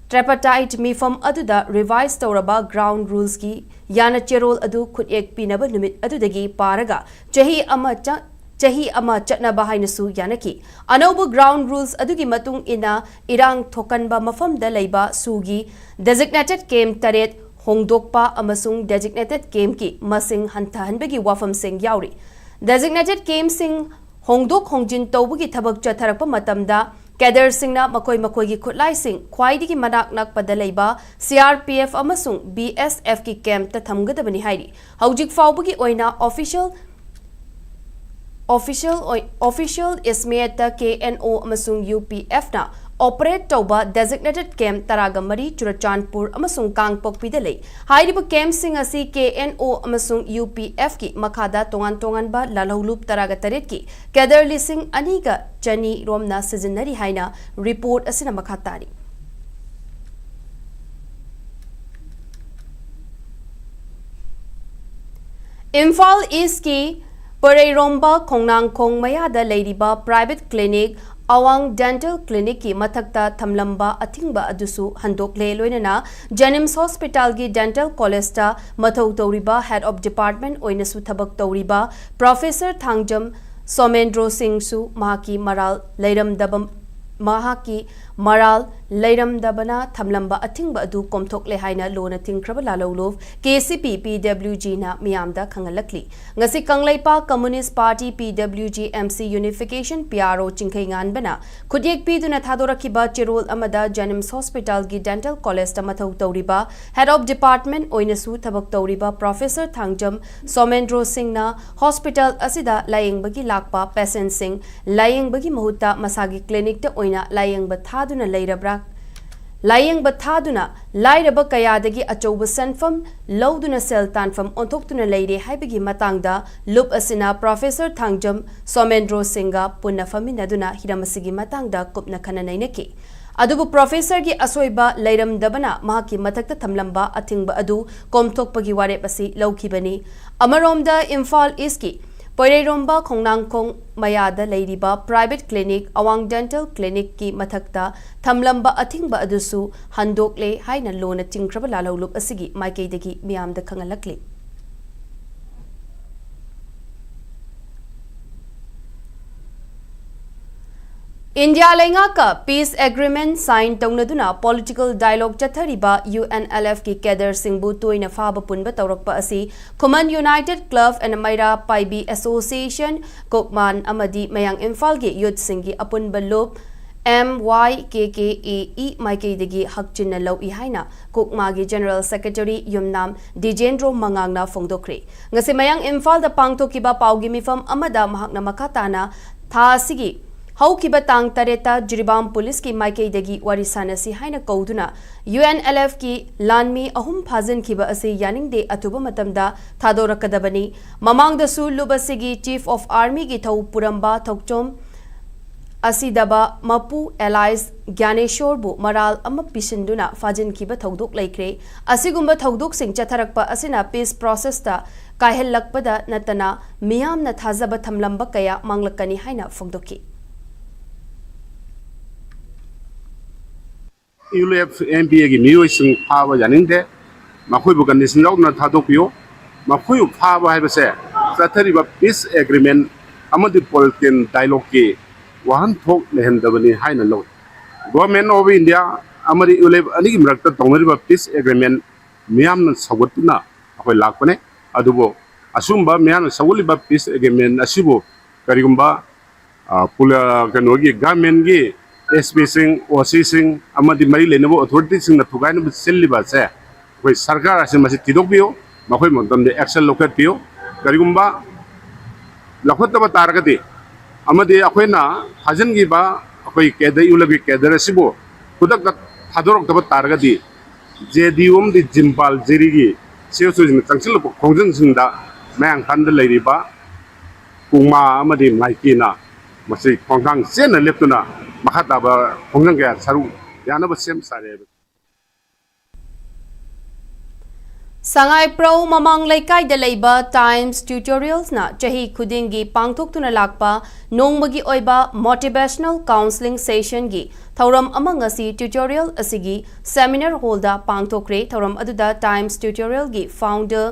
ꯇ꯭ꯔꯦꯄꯥꯇꯥꯏꯠ ꯃꯤꯐꯝ ꯑꯗꯨꯗ ꯔꯤꯚꯥꯏꯁ ꯇꯧꯔꯕ ꯒ꯭ꯔꯥꯎꯟꯗ ꯔꯨꯜꯁꯀꯤ ꯌꯥꯅ ꯆꯦꯔꯣꯜ ꯑꯗꯨ ꯈꯨꯠꯌꯦꯛ ꯄꯤꯅꯕ ꯅꯨꯃꯤꯠ ꯑꯗꯨꯗꯒꯤ ꯄꯥꯔꯒ ꯆꯍꯤ ꯑꯃ ꯆ-, ꯆꯍꯤ ꯑꯃ ꯆꯠꯅꯕ ꯍꯥꯏꯅꯁꯨ ꯌꯥꯅꯈꯤ꯫ ꯑꯅꯧꯕ ꯒ꯭ꯔꯥꯎꯟꯗ ꯔꯨꯜꯁ ꯑꯗꯨꯒꯤ ꯃꯇꯨꯡ ꯏꯟꯅ ꯏꯔꯥꯡ ꯊꯣꯛꯀꯟꯕ ꯃꯐꯝꯗ ꯂꯩꯕ ꯁꯨꯒꯤ ꯗꯦꯖꯤꯒꯅꯦꯇꯦꯗ ꯀꯦꯝꯞ ꯇꯔꯦꯠ ꯍꯣꯡꯗꯣꯛꯄ ꯑꯃꯁꯨꯡ ꯗꯦꯖꯤꯒꯅꯦꯇꯦꯗ ꯀꯦꯝꯞꯀꯤ ꯃꯁꯤꯡ ꯍꯟꯊꯍꯟꯕꯒꯤ ꯋꯥꯐꯝꯁꯤꯡ ꯌꯥꯎꯔꯤ꯫ ꯗꯦꯖꯤꯒꯅꯦꯇꯦꯗ ꯀꯦꯝꯞꯁꯤꯡ ꯍꯣꯡꯗꯣꯛ ꯍꯣꯡꯖꯤꯟ ꯇꯧꯕꯒꯤ ꯊꯕꯛ ꯆꯠꯊꯔꯛꯄ ꯃꯇꯝꯗ ꯀꯦꯗꯔꯁꯤꯡꯅ ꯃꯈꯣꯏ ꯃꯈꯣꯏꯒꯤ ꯈꯨꯠꯂꯥꯏꯁꯤꯡ ꯈ꯭ꯋꯥꯏꯗꯒꯤ ꯃꯅꯥꯛ ꯅꯛꯄꯗ ꯂꯩꯕ ꯁꯤ ꯑꯥꯔ ꯄꯤ ꯑꯦꯐ ꯑꯃꯁꯨꯡ ꯕꯤ ꯑꯦꯁ ꯑꯦꯐꯀꯤ ꯀꯦꯝꯞꯇ ꯊꯝꯒꯗꯕꯅꯤ ꯍꯥꯏꯔꯤ꯫ ꯍꯧꯖꯤꯛ ꯐꯥꯎꯕꯒꯤ ꯑꯣꯏꯅ ꯑꯣꯐꯤꯁꯤꯌꯦꯜ, ꯑꯣꯐꯤꯁꯤꯌꯦꯜ ꯑꯣꯏ-, ꯑꯣꯐꯤꯁꯤꯌꯦꯜ ꯏꯁꯃꯦꯠꯇ ꯀꯦ ꯑꯦꯟ ꯑꯣ ꯑꯃꯁꯨꯡ ꯌꯨ ꯄꯤ ꯑꯦꯐꯅ ꯑꯣꯄꯔꯦꯠ ꯇꯧꯕ ꯗꯦꯖꯤꯒꯅꯦꯇꯦꯗ ꯀꯦꯝꯞ ꯇꯔꯥꯒ ꯃꯔꯤ ꯆꯨꯔꯆꯥꯟꯄꯨꯔ ꯑꯃꯁꯨꯡ ꯀꯥꯡꯄꯣꯛꯄꯤꯗ ꯂꯩ꯫ ꯍꯥꯏꯔꯤꯕ ꯀꯦꯝꯞꯁꯤꯡ ꯑꯁꯤ ꯀꯦ ꯑꯦꯟ ꯑꯣ ꯑꯃꯁꯨꯡ ꯌꯨ ꯄꯤ ꯑꯦꯐꯀꯤ ꯃꯈꯥꯗ ꯇꯣꯉꯥꯟ ꯇꯣꯉꯥꯟꯕ ꯂꯥꯜꯍꯧꯂꯨꯞ ꯇꯔꯥꯒ ꯇꯔꯦꯠꯀꯤ ꯀꯦꯗꯔ ꯂꯤꯁꯤꯡ ꯑꯅꯤꯒ ꯆꯅꯤ ꯔꯣꯝꯅ ꯁꯤꯖꯤꯟꯅꯔꯤ ꯍꯥꯏꯅ ꯔꯤꯄꯣꯔꯠ ꯑꯁꯤꯅ ꯃꯈꯥ ꯇꯥꯔꯤ꯫ ꯏꯝꯐꯥꯜ ꯏꯁꯀꯤ ꯄꯔꯩꯔꯣꯝꯕ ꯈꯣꯡꯅꯥꯡꯈꯣꯡ ꯃꯌꯥꯗ ꯂꯩꯔꯤꯕ ꯄ꯭ꯔꯥꯏꯚꯦꯠ ꯀ꯭ꯂꯤꯅꯤꯛ ꯑꯋꯥꯡ ꯗꯦꯟꯇꯦꯜ ꯀ꯭ꯂꯤꯅꯤꯛꯀꯤ ꯃꯊꯛꯇ ꯊꯝꯂꯝꯕ ꯑꯊꯤꯡꯕ ꯑꯗꯨꯁꯨ ꯍꯟꯗꯣꯛꯂꯦ꯫ ꯂꯣꯏꯅꯅ ꯖꯦꯅꯤꯝꯁ ꯍꯣꯁꯄꯤꯇꯥꯜꯒꯤ ꯗꯦꯟꯇꯦꯜ ꯀꯣꯂꯦꯖꯇ ꯃꯊꯧ ꯇꯧꯔꯤꯕ ꯍꯦꯗ ꯑꯣꯐ ꯗꯤꯄꯥꯔꯠꯃꯦꯟꯠ ꯑꯣꯏꯅꯁꯨ ꯊꯕꯛ ꯇꯧꯔꯤꯕ ꯄ꯭ꯔꯣꯐꯦꯁꯔ ꯊꯥꯡꯖꯝ ꯁꯣꯃꯦꯟꯗ꯭ꯔꯣ ꯁꯤꯡꯁꯨ ꯃꯍꯥꯛꯀꯤ ꯃꯔꯥꯜ ꯂꯩꯔꯝꯗꯕ ꯃꯍꯥꯛꯀꯤ ꯃꯔꯥꯜ ꯂꯩꯔꯝꯗꯕꯅ ꯊꯝꯂꯝꯕ ꯑꯊꯤꯡꯕ ꯑꯗꯨ ꯀꯣꯝꯊꯣꯛꯂꯦ ꯍꯥꯏꯅ ꯂꯣꯅ ꯊꯤꯡꯈ꯭ꯔꯕ ꯂꯥꯜꯍꯧꯂꯨꯞ ꯀꯦ ꯁꯤ ꯄꯤ ꯄꯤ ꯗꯕ꯭ꯂꯤꯎ ꯖꯤꯅ ꯃꯤꯌꯥꯝꯗ ꯈꯪꯍꯜꯂꯛꯂꯤ꯫ ꯉꯁꯤ ꯀꯪꯂꯩꯄꯥꯛ ꯀꯝꯃꯨꯅꯤꯁ꯭ꯠ ꯄꯥꯔꯇꯤ ꯄꯤ W G M C ꯌꯨꯅꯤꯐꯤꯀꯦꯁꯟ P R ꯑꯣ ꯆꯤꯡꯈꯩꯉꯥꯟꯕꯅ ꯈꯨꯠꯌꯦꯛ ꯄꯤꯗꯨꯅ ꯊꯥꯗꯣꯔꯛꯈꯤꯕ ꯆꯦꯔꯣꯜ ꯑꯃꯗ ꯖꯦꯅꯤꯝꯁ ꯍꯣꯁꯄꯤꯇꯥꯜꯒꯤ ꯗꯦꯟꯇꯦꯜ ꯀꯣꯂꯦꯖꯇ ꯃꯊꯧ ꯇꯧꯔꯤꯕ ꯍꯦꯗ ꯑꯣꯐ ꯗꯤꯄꯥꯔꯠꯃꯦꯟꯠ ꯑꯣꯏꯅꯁꯨ ꯊꯕꯛ ꯇꯧꯔꯤꯕ ꯄ꯭ꯔꯣꯐꯦꯁꯔ ꯊꯥꯡꯖꯝ ꯁꯣꯃꯦꯟꯗ꯭ꯔꯣ ꯁꯤꯡꯅ ꯍꯣꯁꯄꯤꯇꯥꯜ ꯑꯁꯤꯗ ꯂꯥꯌꯦꯡꯕꯒꯤ ꯂꯥꯛꯄ ꯄꯦꯁꯦꯟꯠꯁꯤꯡ ꯂꯥꯌꯦꯡꯕꯒꯤ ꯃꯍꯨꯠꯇ ꯃꯁꯥꯒꯤ ꯀ꯭ꯂꯤꯅꯤꯛꯇ ꯑꯣꯏꯅ ꯂꯥꯌꯦꯡꯕ ꯊꯥꯗꯨꯅ ꯂꯩꯔꯕ꯭ꯔꯥ? ꯂꯥꯌꯦꯡꯕ ꯊꯥꯗꯨꯅ ꯂꯥꯏꯔꯕ ꯀꯌꯥꯗꯒꯤ ꯑꯆꯧꯕ ꯁꯦꯟꯐꯝ ꯂꯧꯗꯨꯅ ꯁꯦꯜ ꯇꯥꯟꯐꯝ ꯑꯣꯟꯊꯣꯛꯇꯨꯅ ꯂꯩꯔꯦ ꯍꯥꯏꯕꯒꯤ ꯃꯇꯥꯡꯗ ꯂꯨꯞ ꯑꯁꯤꯅ ꯄ꯭ꯔꯣꯐꯦꯁꯔ ꯊꯥꯡꯖꯝ ꯁꯣꯃꯦꯟꯗ꯭ꯔꯣ ꯁꯤꯡꯒ ꯄꯨꯟꯅ ꯐꯝꯃꯤꯟꯅꯗꯨꯅ ꯍꯤꯔꯝ ꯑꯁꯤꯒꯤ ꯃꯇꯥꯡꯗ ꯀꯨꯞꯅ ꯈꯟꯅ ꯅꯩꯅꯈꯤ꯫ ꯑꯗꯨꯕꯨ ꯄ꯭ꯔꯣꯐꯦꯁꯔꯒꯤ ꯑꯁꯣꯏꯕ ꯂꯩꯔꯝꯗꯕꯅ ꯃꯍꯥꯛꯀꯤ ꯃꯊꯛꯇ ꯊꯝꯂꯝꯕ ꯑꯊꯤꯡꯕ ꯑꯗꯨ ꯀꯣꯝꯊꯣꯛꯄꯒꯤ ꯋꯥꯔꯦꯞ ꯑꯁꯤ ꯂꯧꯈꯤꯕꯅꯤ꯫ ꯑꯃꯔꯣꯝꯗ ꯏꯝꯐꯥꯜ ꯏꯁꯀꯤ ꯄꯣꯏꯔꯩꯔꯣꯝꯕ ꯈꯣꯡꯅꯥꯡꯈꯣꯡ ꯃꯌꯥꯗ ꯂꯩꯔꯤꯕ ꯄ꯭ꯔꯥꯏꯚꯦꯠ ꯀ꯭ꯂꯤꯅꯤꯛ ꯑꯋꯥꯡ ꯗꯦꯟꯇꯦꯜ ꯀ꯭ꯂꯤꯅꯤꯛꯀꯤ ꯃꯊꯛꯇ ꯊꯝꯂꯝꯕ ꯑꯊꯤꯡꯕ ꯑꯗꯨꯁꯨ ꯍꯟꯗꯣꯛꯂꯦ ꯍꯥꯏꯅ ꯂꯣꯅ ꯆꯤꯡꯈ꯭ꯔꯕ ꯂꯥꯜꯍꯧꯂꯨꯞ ꯑꯁꯤꯒꯤ ꯃꯥꯏꯀꯩꯗꯒꯤ ꯃꯤꯌꯥꯝꯗ ꯈꯪꯍꯜꯂꯛꯂꯤ꯫ ꯏꯟꯗꯤꯌꯥ ꯂꯩꯉꯥꯛꯀ ꯄꯤꯁ ꯑꯦꯒ꯭ꯔꯤꯃꯦꯟꯠ ꯁꯥꯏꯟ ꯇꯧꯅꯗꯨꯅ ꯄꯣꯂꯤꯇꯤꯀꯦꯜ ꯗꯥꯏꯂꯣꯒ ꯆꯠꯊꯔꯤꯕ ꯌꯨ ꯑꯦꯟ ꯑꯦꯜ ꯑꯦꯐꯀꯤ ꯀꯦꯗꯔꯁꯤꯡꯕꯨ ꯇꯣꯏꯅ ꯐꯥꯕ ꯄꯨꯟꯕ ꯇꯧꯔꯛꯄ ꯑꯁꯤ ꯈꯨꯃꯟ united club and Meira Paibi association, Kokman ꯑꯃꯗꯤ ꯃꯌꯥꯡ ꯏꯝꯐꯥꯜꯒꯤ ꯌꯨꯠꯁꯤꯡꯒꯤ ꯑꯄꯨꯟꯕ ꯂꯨꯞ M Y K K A E ꯃꯥꯏꯀꯩꯗꯒꯤ ꯍꯛꯆꯤꯟꯅ ꯂꯧꯏ ꯍꯥꯏꯅ ꯀꯣꯛꯃꯥꯒꯤ ꯖꯦꯅꯔꯦꯜ ꯁꯦꯀ꯭ꯔꯦꯇꯔꯤ ꯌꯨꯝꯅꯥꯝ ꯗꯤꯖꯦꯟꯗ꯭ꯔꯣ ꯃꯉꯥꯡꯅ ꯐꯣꯡꯗꯣꯛꯈ꯭ꯔꯦ꯫ ꯉꯁꯤ ꯃꯌꯥꯡ ꯏꯝꯐꯥꯜꯗ ꯄꯥꯡꯊꯣꯛꯈꯤꯕ ꯄꯥꯎꯒꯤ ꯃꯤꯐꯝ ꯑꯃꯗ ꯃꯍꯥꯛꯅ ꯃꯈꯥ ꯇꯥꯅ ꯊꯥ ꯑꯁꯤꯒꯤ ꯍꯧꯈꯤꯕ ꯇꯥꯡ ꯇꯔꯦꯠꯇ ꯖꯤꯔꯤꯕꯥꯝ ꯄꯨꯂꯤꯁꯀꯤ ꯃꯥꯏꯀꯩꯗꯒꯤ ꯋꯥꯔꯤ ꯁꯥꯅꯁꯤ ꯍꯥꯏꯅ ꯀꯧꯗꯨꯅ UNLFꯀꯤ ꯂꯥꯟꯃꯤ ꯑꯍꯨꯝ ꯐꯥꯖꯤꯟꯈꯤꯕ ꯑꯁꯤ ꯌꯥꯅꯤꯡꯗꯦ, ꯑꯊꯨꯕ ꯃꯇꯝꯗ ꯊꯥꯗꯣꯔꯛꯀꯗꯕꯅꯤ꯫ ꯃꯃꯥꯡꯗꯁꯨ ꯂꯨꯞ ꯑꯁꯤꯒꯤ Chief of Armyꯒꯤ ꯊꯧ ꯄꯨꯔꯝꯕ ꯊꯧꯆꯣꯝ ꯑꯁꯤꯗꯕ ꯃꯄꯨ ꯑꯦꯂꯥꯏꯁ ꯒ꯭ꯌꯥꯅꯦꯁꯣꯔꯕꯨ ꯃꯔꯥꯜ ꯑꯃ ꯄꯤꯁꯤꯟꯗꯨꯅ ꯐꯥꯖꯤꯟꯈꯤꯕ ꯊꯧꯗꯣꯛ ꯂꯩꯈ꯭ꯔꯦ꯫ ꯑꯁꯤꯒꯨꯝꯕ ꯊꯧꯗꯣꯛꯁꯤꯡ ꯆꯠꯊꯔꯛꯄ ꯑꯁꯤꯅ peace processꯇ ꯀꯥꯏꯍꯜꯂꯛꯄꯗ ꯅꯠꯇꯅ ꯃꯤꯌꯥꯝꯅ ꯊꯥꯖꯕ ꯊꯝꯂꯝꯕ ꯀꯌꯥ ꯃꯥꯡꯂꯛꯀꯅꯤ ꯍꯥꯏꯅ ꯐꯣꯡꯗꯣꯛꯈꯤ꯫ ULF MPAꯒꯤ ꯃꯤꯑꯣꯏꯁꯤꯡ ꯐꯥꯕ ꯌꯥꯅꯤꯡꯗꯦ꯫ ꯃꯈꯣꯏꯕꯨ condition ꯌꯥꯎꯗꯅ ꯊꯥꯗꯣꯛꯄꯤꯌꯨ꯫ ꯃꯈꯣꯏꯕꯨ ꯐꯥꯕ ꯍꯥꯏꯕꯁꯦ ꯆꯠꯊꯔꯤꯕ peace agreement ꯑꯃꯗꯤ political dialogueꯀꯤ ꯋꯥꯍꯟꯊꯣꯛ ꯂꯩꯍꯟꯗꯕꯅꯤ ꯍꯥꯏꯅ ꯂꯧꯏ꯫ Government of India ꯑꯃꯗꯤ ULF ꯑꯅꯤꯒꯤ ꯃꯔꯛꯇ ꯇꯧꯅꯔꯤꯕ peace agreement ꯃꯤꯌꯥꯝꯅ ꯁꯧꯒꯠꯇꯨꯅ ꯑꯩꯈꯣꯏ ꯂꯥꯛꯄꯅꯦ꯫ ꯑꯗꯨꯕꯨ ꯑꯁꯤꯒꯨꯝꯕ ꯃꯤꯌꯥꯝꯅ ꯁꯧꯒꯠꯂꯤꯕ peace agreement ꯑꯁꯤꯕꯨ ꯀꯔꯤꯒꯨꯝꯕ, ꯑ, ꯄꯨꯂ-, ꯀꯩꯅꯣꯒꯤ governmentꯀꯤ SPꯁꯤꯡ, OCꯁꯤꯡ ꯑꯃꯗꯤ ꯃꯔꯤ ꯂꯩꯅꯕ authorityꯁꯤꯡꯅ ꯊꯨꯒꯥꯏꯅꯕ ꯁꯤꯜꯂꯤꯕ ꯑꯁꯦ ꯑꯩꯈꯣꯏ ꯁꯔꯀꯥꯔ ꯑꯁꯤ ꯃꯁꯤ ꯊꯤꯗꯣꯛꯄꯤꯌꯨ, ꯃꯈꯣꯏ ꯃꯇꯝꯗ action ꯂꯧꯈꯠꯄꯤꯌꯨ꯫ ꯀꯔꯤꯒꯨꯝꯕ ꯂꯧꯈꯠꯇꯕ ꯇꯥꯔꯒꯗꯤ ꯑꯃꯗꯤ ꯑꯩꯈꯣꯏꯅ ꯊꯥꯖꯤꯟꯈꯤꯕ ꯑꯩꯈꯣꯏ cadre, ULFꯀꯤ cadre ꯑꯁꯤꯕꯨ ꯈꯨꯗꯛꯇ ꯊꯥꯗꯣꯔꯛꯇꯕ ꯇꯥꯔꯒꯗꯤ JDU ꯑꯃꯗꯤ ꯖꯤꯝꯕꯥꯜ ꯖꯤꯔꯤꯒꯤ CSOꯁꯤꯡꯅ ꯆꯪꯁꯤꯜꯂꯛꯄ ꯈꯣꯡꯖꯪꯁꯤꯡꯗ ꯃꯌꯥꯡ ꯏꯝꯐꯥꯜꯗ ꯂꯩꯔꯤꯕ ꯀꯨꯡꯃꯥ ꯑꯃꯗꯤ ꯃꯥꯏꯀꯤꯅ ꯃꯁꯤ ꯈꯣꯡꯊꯥꯡ ꯆꯦꯟꯅ ꯂꯦꯞꯇꯨꯅ ꯃꯈꯥ ꯇꯥꯕ ꯈꯣꯡꯖꯪ ꯀꯌꯥ ꯁꯔꯨꯛ ꯌꯥꯅꯕ ꯁꯦꯝ ꯁꯥꯔꯦ ꯍꯥꯏꯕ꯫ ꯁꯉꯥꯏꯄ꯭ꯔꯧ ꯃꯃꯥꯡ ꯂꯩꯀꯥꯏꯗ ꯂꯩꯕ Times Tutorialsꯅ ꯆꯍꯤ ꯈꯨꯗꯤꯡꯒꯤ ꯄꯥꯡꯊꯣꯛꯇꯨꯅ ꯂꯥꯛꯄ ꯅꯣꯡꯃꯒꯤ ꯑꯣꯏꯕ motivational counselling sessionꯒꯤ ꯊꯧꯔꯝ ꯑꯃ ꯉꯁꯤ tutorial ꯑꯁꯤꯒꯤ seminar hallꯗ ꯄꯥꯡꯊꯣꯛꯈ꯭ꯔꯦ꯫ ꯊꯧꯔꯝ ꯑꯗꯨꯗ Times Tutorialꯒꯤ founder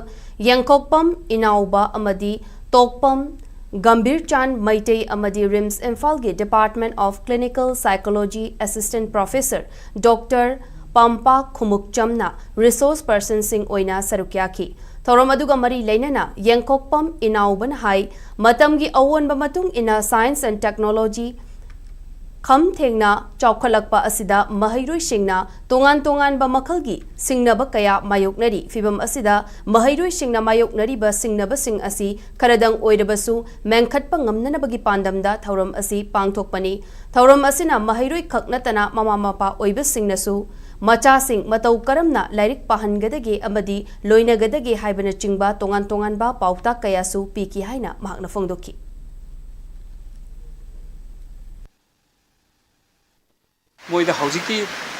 ꯌꯦꯡꯈꯣꯛꯄꯝ ꯏꯅꯥꯎꯕ ꯑꯃꯗꯤ ꯇꯣꯛꯄꯝ ꯒꯝꯚꯤꯔꯆꯥꯟ ꯃꯩꯇꯩ ꯑꯃꯗꯤ RIMS ꯏꯝꯐꯥꯜꯒꯤ Department of Clinical Psychology Assistant Professor Doctor ꯄꯝꯄꯥꯛ ꯈꯨꯃꯨꯛꯆꯝꯅ resource personꯁꯤꯡ ꯑꯣꯏꯅ ꯁꯔꯨꯛ ꯌꯥꯈꯤ꯫ ꯊꯧꯔꯝ ꯑꯗꯨꯒ ꯃꯔꯤ ꯂꯩꯅꯅ ꯌꯦꯡꯈꯣꯛꯄꯝ ꯏꯅꯥꯎꯕꯅ ꯍꯥꯏ, ꯃꯇꯝꯒꯤ ꯑꯑꯣꯟꯕ ꯃꯇꯨꯡ ꯏꯟꯅ science and technology ꯈꯝ ꯊꯦꯡꯅ ꯆꯥꯎꯈꯠꯂꯛꯄ ꯑꯁꯤꯗ ꯃꯍꯩꯔꯣꯏꯁꯤꯡꯅ ꯇꯣꯉꯥꯟ ꯇꯣꯉꯥꯟꯕ ꯃꯈꯜꯒꯤ ꯁꯤꯡꯅꯕ ꯀꯌꯥ ꯃꯥꯌꯣꯛꯅꯔꯤ꯫ ꯐꯤꯚꯝ ꯑꯁꯤꯗ ꯃꯍꯩꯔꯣꯏꯁꯤꯡꯅ ꯃꯥꯌꯣꯛꯅꯔꯤꯕ ꯁꯤꯡꯅꯕꯁꯤꯡ ꯑꯁꯤ ꯈꯔꯗꯪ ꯑꯣꯏꯔꯕꯁꯨ ꯃꯦꯟꯈꯠꯄ ꯉꯝꯅꯅꯕꯒꯤ ꯄꯥꯟꯗꯝꯗ ꯊꯧꯔꯝ ꯑꯁꯤ ꯄꯥꯡꯊꯣꯛꯄꯅꯤ꯫ ꯊꯧꯔꯝ ꯑꯁꯤꯅ ꯃꯍꯩꯔꯣꯏ ꯈꯛ ꯅꯠꯇꯅ ꯃꯃꯥ ꯃꯄꯥ ꯑꯣꯏꯕꯁꯤꯡꯅꯁꯨ ꯃꯆꯥꯁꯤꯡ ꯃꯇꯧ ꯀꯔꯝꯅ ꯂꯥꯏꯔꯤꯛ ꯄꯥꯍꯟꯒꯗꯒꯦ ꯑꯃꯗꯤ ꯂꯣꯏꯅꯒꯗꯒꯦ ꯍꯥꯏꯕꯅꯆꯤꯡꯕ ꯇꯣꯉꯥꯟ ꯇꯣꯉꯥꯟꯕ ꯄꯥꯎꯇꯥꯛ ꯀꯌꯥꯁꯨ ꯄꯤꯈꯤ ꯍꯥꯏꯅ ꯃꯍꯥꯛꯅ ꯐꯣꯡꯗꯣꯛꯈꯤ꯫ ꯃꯣꯏꯗ ꯍꯧꯖꯤꯛꯀꯤ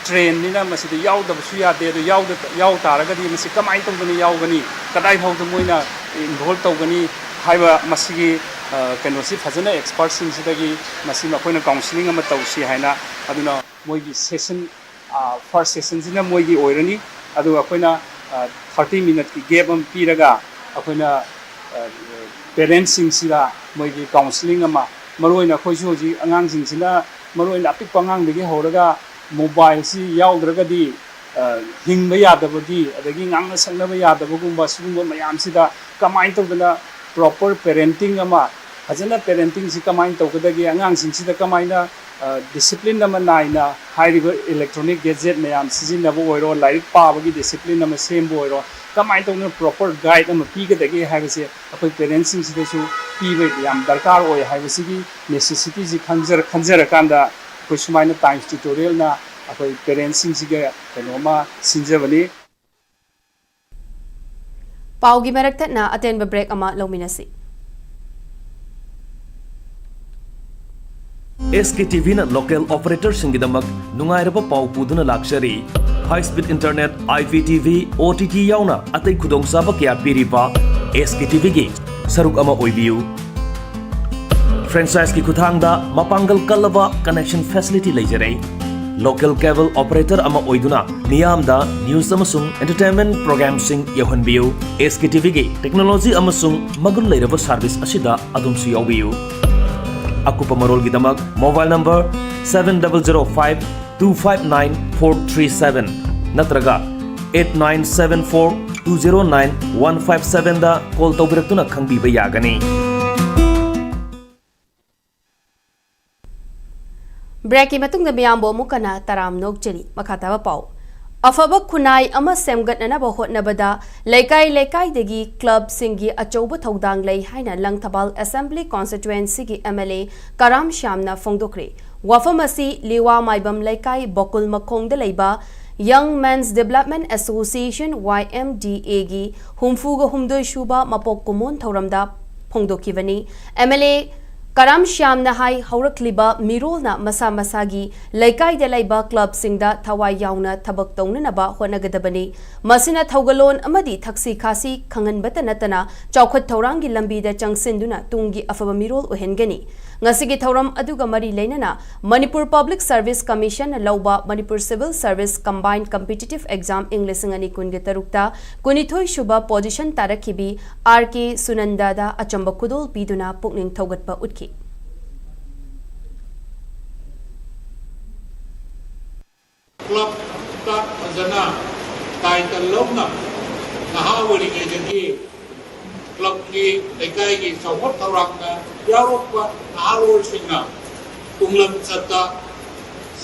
ꯇ꯭ꯔꯦꯟꯅꯤꯅ ꯃꯁꯤꯗ ꯌꯥꯎꯗꯕꯁꯨ ꯌꯥꯗꯦ꯫ ꯑꯗꯨ ꯌꯥꯎꯗ-, ꯌꯥꯎ ꯇꯥꯔꯒꯗꯤ ꯃꯁꯤ ꯀꯃꯥꯏꯅ ꯇꯧꯗꯅ ꯌꯥꯎꯒꯅꯤ, ꯀꯗꯥꯏ ꯐꯥꯎꯗ ꯃꯣꯏꯅ ꯏꯟꯚꯣꯜꯕ ꯇꯧꯒꯅꯤ ꯍꯥꯏꯕ ꯃꯁꯤꯒꯤ, ꯑ, ꯀꯩꯅꯣꯁꯤ ꯐꯖꯅ ꯑꯦꯛꯁꯄꯔꯠꯁꯤꯡꯁꯤꯗꯒꯤ ꯃꯁꯤ ꯑꯩꯈꯣꯏꯅ ꯀꯥꯎꯟꯁꯤꯂꯤꯡ ꯑꯃ ꯇꯧꯁꯤ ꯍꯥꯏꯅ꯫ ꯑꯗꯨꯅ ꯃꯣꯏꯒꯤ ꯁꯦꯁꯟ, ꯑ, ꯐꯥꯔꯁ ꯁꯦꯁꯟꯁꯤꯅ ꯃꯣꯏꯒꯤ ꯑꯣꯏꯔꯅꯤ꯫ ꯑꯗꯨꯒ ꯑꯩꯈꯣꯏꯅ, ꯑ, ꯊꯥꯔꯇꯤ ꯃꯤꯅꯠꯀꯤ ꯒꯦꯞ ꯑꯃ ꯄꯤꯔꯒ ꯑꯩꯈꯣꯏꯅ, ꯑ, ꯄꯦꯔꯦꯟꯁꯁꯤꯡꯁꯤꯗ ꯃꯣꯏꯒꯤ ꯀꯥꯎꯟꯁꯤꯂꯤꯡ ꯑꯃ, ꯃꯔꯨꯑꯣꯏꯅ ꯑꯩꯈꯣꯏꯁꯨ ꯍꯧꯖꯤꯛ ꯑꯉꯥꯡꯁꯤꯡꯁꯤꯅ ꯃꯔꯨꯑꯣꯏꯅ ꯑꯄꯤꯛꯄ ꯑꯉꯥꯡꯗꯒꯤ ꯍꯧꯔꯒ ꯃꯣꯕꯥꯏꯜꯁꯤ ꯌꯥꯎꯗ꯭ꯔꯒꯗꯤ, ꯑ, ꯍꯤꯡꯕ ꯌꯥꯗꯕꯒꯤ, ꯑꯗꯒꯤ ꯉꯥꯡꯅ ꯁꯛꯅꯕ ꯌꯥꯗꯕꯒꯨꯝꯕ ꯁꯤꯒꯨꯝꯕ ꯃꯌꯥꯝꯁꯤꯗ ꯀꯃꯥꯏꯅ ꯇꯧꯗꯅ ꯄ꯭ꯔꯣꯄꯔ ꯄꯦꯔꯦꯟꯇꯤꯡ ꯑꯃ, ꯐꯖꯅ ꯄꯦꯔꯦꯟꯇꯤꯡꯁꯤ ꯀꯃꯥꯏꯅ ꯇꯧꯒꯗꯒꯦ, ꯑꯉꯥꯡꯁꯤꯡꯁꯤꯗ ꯀꯃꯥꯏꯅ, ꯑ, ꯗꯤꯁꯤꯄ꯭ꯂꯤꯟ ꯑꯃ ꯅꯥꯏꯅ ꯍꯥꯏꯔꯤꯕ ꯏꯂꯦꯛꯇ꯭ꯔꯣꯅꯤꯛ ꯒꯦꯖꯦꯠ ꯃꯌꯥꯝ ꯁꯤꯖꯤꯟꯅꯕ ꯑꯣꯏꯔꯣ, ꯂꯥꯏꯔꯤꯛ ꯄꯥꯕꯒꯤ ꯗꯤꯁꯤꯄ꯭ꯂꯤꯟ ꯑꯃ ꯁꯦꯝꯕ ꯑꯣꯏꯔꯣ, ꯀꯃꯥꯏꯅ ꯇꯧꯗꯅ ꯄ꯭ꯔꯣꯄꯔ ꯒꯥꯏꯗ ꯑꯃ ꯄꯤꯒꯗꯒꯦ ꯍꯥꯏꯕꯁꯦ ꯑꯩꯈꯣꯏ ꯄꯦꯔꯦꯟꯁꯤꯡꯁꯤꯗꯁꯨ ꯄꯤꯕ ꯌꯥꯝ ꯗꯔꯀꯥꯔ ꯑꯣꯏ ꯍꯥꯏꯕꯁꯤꯒꯤ ꯅꯦꯁꯦꯁꯤꯇꯤꯁꯤ ꯈꯪꯖꯔ-, ꯈꯟꯖꯔꯀꯥꯟꯗ ꯑꯩꯈꯣꯏ ꯁꯨꯃꯥꯏꯅ ꯇꯥꯏꯝꯁ ꯇ꯭ꯌꯨꯇꯣꯔꯤꯌꯦꯜꯅ ꯑꯩꯈꯣꯏ ꯄꯦꯔꯦꯟꯁꯤꯡꯁꯤꯒ ꯀꯩꯅꯣꯝꯃ ꯁꯤꯟꯖꯕꯅꯤ꯫ ꯄꯥꯎꯒꯤ ꯃꯔꯛ ꯊꯠꯅ ꯑꯇꯦꯟꯕ ꯕ꯭ꯔꯦꯛ ꯑꯃ ꯂꯧꯃꯤꯟꯅꯁꯤ꯫ ꯑꯦꯁ ꯀꯦ ꯇꯤ ꯚꯤꯅ ꯂꯣꯀꯦꯜ ꯑꯣꯄꯔꯦꯇꯔꯁꯤꯡꯒꯤꯗꯃꯛ ꯅꯨꯡꯉꯥꯏꯔꯕ ꯄꯥꯎ ꯄꯨꯗꯨꯅ ꯂꯥꯛꯆꯔꯤ꯫ High speed internet, I P T V, O T T ꯌꯥꯎꯅ ꯑꯇꯩ ꯈꯨꯗꯣꯡꯆꯥꯕ ꯀꯌꯥ ꯄꯤꯔꯤꯕ ꯑꯦꯁ ꯀꯦ ꯇꯤ ꯚꯤꯒꯤ ꯁꯔꯨꯛ ꯑꯃ ꯑꯣꯏꯕꯤꯌꯨ꯫ ꯐ꯭ꯔꯦꯟꯆꯥꯏꯖꯀꯤ ꯈꯨꯠꯊꯥꯡꯗ ꯃꯄꯥꯡꯒꯜ ꯀꯜꯂꯕ ꯀꯅꯦꯛꯁꯟ ꯐꯦꯁꯤꯂꯤꯇꯤ ꯂꯩꯖꯔꯦ꯫ ꯂꯣꯀꯦꯜ ꯀꯦꯕꯜ ꯑꯣꯄꯔꯦꯇꯔ ꯑꯃ ꯑꯣꯏꯗꯨꯅ ꯃꯤꯌꯥꯝꯗ ꯅ꯭ꯌꯨꯁ ꯑꯃꯁꯨꯡ ꯑꯦꯟꯇꯔꯇꯦꯟꯃꯦꯟꯠ ꯄ꯭ꯔꯣꯒ꯭ꯔꯥꯝꯁꯤꯡ ꯌꯧꯍꯟꯕꯤꯌꯨ꯫ ꯑꯦꯁ ꯀꯦ ꯇꯤ ꯚꯤꯒꯤ ꯇꯦꯛꯅꯣꯂꯣꯖꯤ ꯑꯃꯁꯨꯡ ꯃꯒꯨꯟ ꯂꯩꯔꯕ ꯁꯥꯔꯚꯤꯁ ꯑꯁꯤꯗ ꯑꯗꯣꯝꯁꯨ ꯌꯥꯎꯕꯤꯌꯨ꯫ ꯑꯀꯨꯞꯄ ꯃꯔꯣꯜꯒꯤꯗꯃꯛ mobile number seven double zero five two five nine four three seven ꯅꯠꯇ꯭ꯔꯒ eight nine seven four two zero nine one five seven ꯗ ꯀꯣꯜ ꯇꯧꯕꯤꯔꯛꯇꯨꯅ ꯈꯪꯕꯤꯕ ꯌꯥꯒꯅꯤ꯫ ꯕ꯭ꯔꯦꯛꯀꯤ ꯃꯇꯨꯡꯗ ꯃꯤꯌꯥꯝꯕꯨ ꯑꯃꯨꯛ ꯍꯟꯅ ꯇꯔꯥꯝꯅ ꯑꯣꯛꯆꯔꯤ꯫ ꯃꯈꯥ ꯇꯥꯕ ꯄꯥꯎ꯫ ꯑꯐꯕ ꯈꯨꯟꯅꯥꯏ ꯑꯃ ꯁꯦꯝꯒꯠꯅꯅꯕ ꯍꯣꯠꯅꯕꯗ ꯂꯩꯀꯥꯏ ꯂꯩꯀꯥꯏꯗꯒꯤ ꯀ꯭ꯂꯕꯁꯤꯡꯒꯤ ꯑꯆꯧꯕ ꯊꯧꯗꯥꯡ ꯂꯩ ꯍꯥꯏꯅ ꯂꯪꯊꯕꯥꯜ ꯑꯦꯁꯦꯝꯕ꯭ꯂꯤ ꯀꯣꯟꯁꯇꯤꯇ꯭ꯋꯦꯟꯁꯤꯒꯤ ꯑꯦꯝ ꯑꯦꯜ ꯑꯦ ꯀꯔꯥꯝ ꯁ꯭ꯌꯥꯝꯅ ꯐꯣꯡꯗꯣꯛꯈ꯭ꯔꯦ꯫ ꯋꯥꯐꯝ ꯑꯁꯤ ꯂꯤꯋꯥ ꯃꯥꯏꯕꯝ ꯂꯩꯀꯥꯏ ꯕꯣꯀꯨꯜ ꯃꯈꯣꯡꯗ ꯂꯩꯕ ꯌꯪ men's development association, Y M D ꯑꯦꯒꯤ ꯍꯨꯝꯐꯨꯒ ꯍꯨꯝꯗꯣꯏ ꯁꯨꯕ ꯃꯄꯣꯛ ꯀꯨꯝꯑꯣꯟ ꯊꯧꯔꯝꯗ ꯐꯣꯡꯗꯣꯛꯈꯤꯕꯅꯤ꯫ ꯑꯦꯝ ꯑꯦꯜ ꯑꯦ ꯀꯔꯥꯝ ꯁ꯭ꯌꯥꯝꯅ ꯍꯥꯏ, ꯍꯧꯔꯛꯂꯤꯕ ꯃꯤꯔꯣꯜꯅ ꯃꯁꯥ ꯃꯁꯥꯒꯤ ꯂꯩꯀꯥꯏꯗ ꯂꯩꯕ ꯀ꯭ꯂꯕꯁꯤꯡꯗ ꯊꯋꯥꯏ ꯌꯥꯎꯅ ꯊꯕꯛ ꯇꯧꯅꯅꯕ ꯍꯣꯠꯅꯒꯗꯕꯅꯤ꯫ ꯃꯁꯤꯅ ꯊꯧꯒꯜꯂꯣꯟ ꯑꯃꯗꯤ ꯊꯛꯁꯤ ꯈꯥꯁꯤ ꯈꯪꯍꯟꯕꯇ ꯅꯠꯇꯅ ꯆꯥꯎꯈꯠ ꯊꯧꯔꯥꯡꯒꯤ ꯂꯝꯕꯤꯗ ꯆꯪꯁꯤꯟꯗꯨꯅ ꯇꯨꯡꯒꯤ ꯑꯐꯕ ꯃꯤꯔꯣꯜ ꯑꯣꯏꯍꯟꯒꯅꯤ꯫ ꯉꯁꯤꯒꯤ ꯊꯧꯔꯝ ꯑꯗꯨꯒ ꯃꯔꯤ ꯂꯩꯅꯅ ꯃꯅꯤꯄꯨꯔ ꯄꯕ꯭ꯂꯤꯛ ꯁꯔꯚꯤꯁ ꯀꯃꯤꯁꯟꯅ ꯂꯧꯕ Manipur civil service combine competitive exam ꯏꯪ ꯂꯤꯁꯤꯡ ꯑꯅꯤ ꯀꯨꯟꯒ ꯇꯔꯨꯛꯇ ꯀꯨꯟꯅꯤꯊꯣꯏ ꯁꯨꯕ ꯄꯣꯖꯤꯁꯟ ꯇꯥꯔꯛꯈꯤꯕꯤ ꯑꯥꯔ ꯀꯦ ꯁꯨꯅꯟꯗꯥꯗ ꯑꯆꯝꯕ ꯈꯨꯗꯣꯜ ꯄꯤꯗꯨꯅ ꯄꯨꯛꯅꯤꯡ ꯊꯧꯒꯠꯄ ꯎꯠꯈꯤ꯫ ꯀ꯭ꯂꯕꯇ ꯐꯖꯅ ꯇꯥꯏꯇꯜ ꯂꯧꯅ ꯅꯍꯥ ꯑꯣꯏꯔꯤꯉꯩꯗꯒꯤ ꯀ꯭ꯂꯕꯀꯤ ꯂꯩꯀꯥꯏꯒꯤ ꯆꯥꯎꯈꯠ ꯊꯧꯔꯥꯡꯗ ꯌꯥꯎꯔꯛꯄ ꯅꯍꯥꯔꯣꯜꯁꯤꯡꯅ ꯇꯨꯡꯂꯝꯆꯠꯇ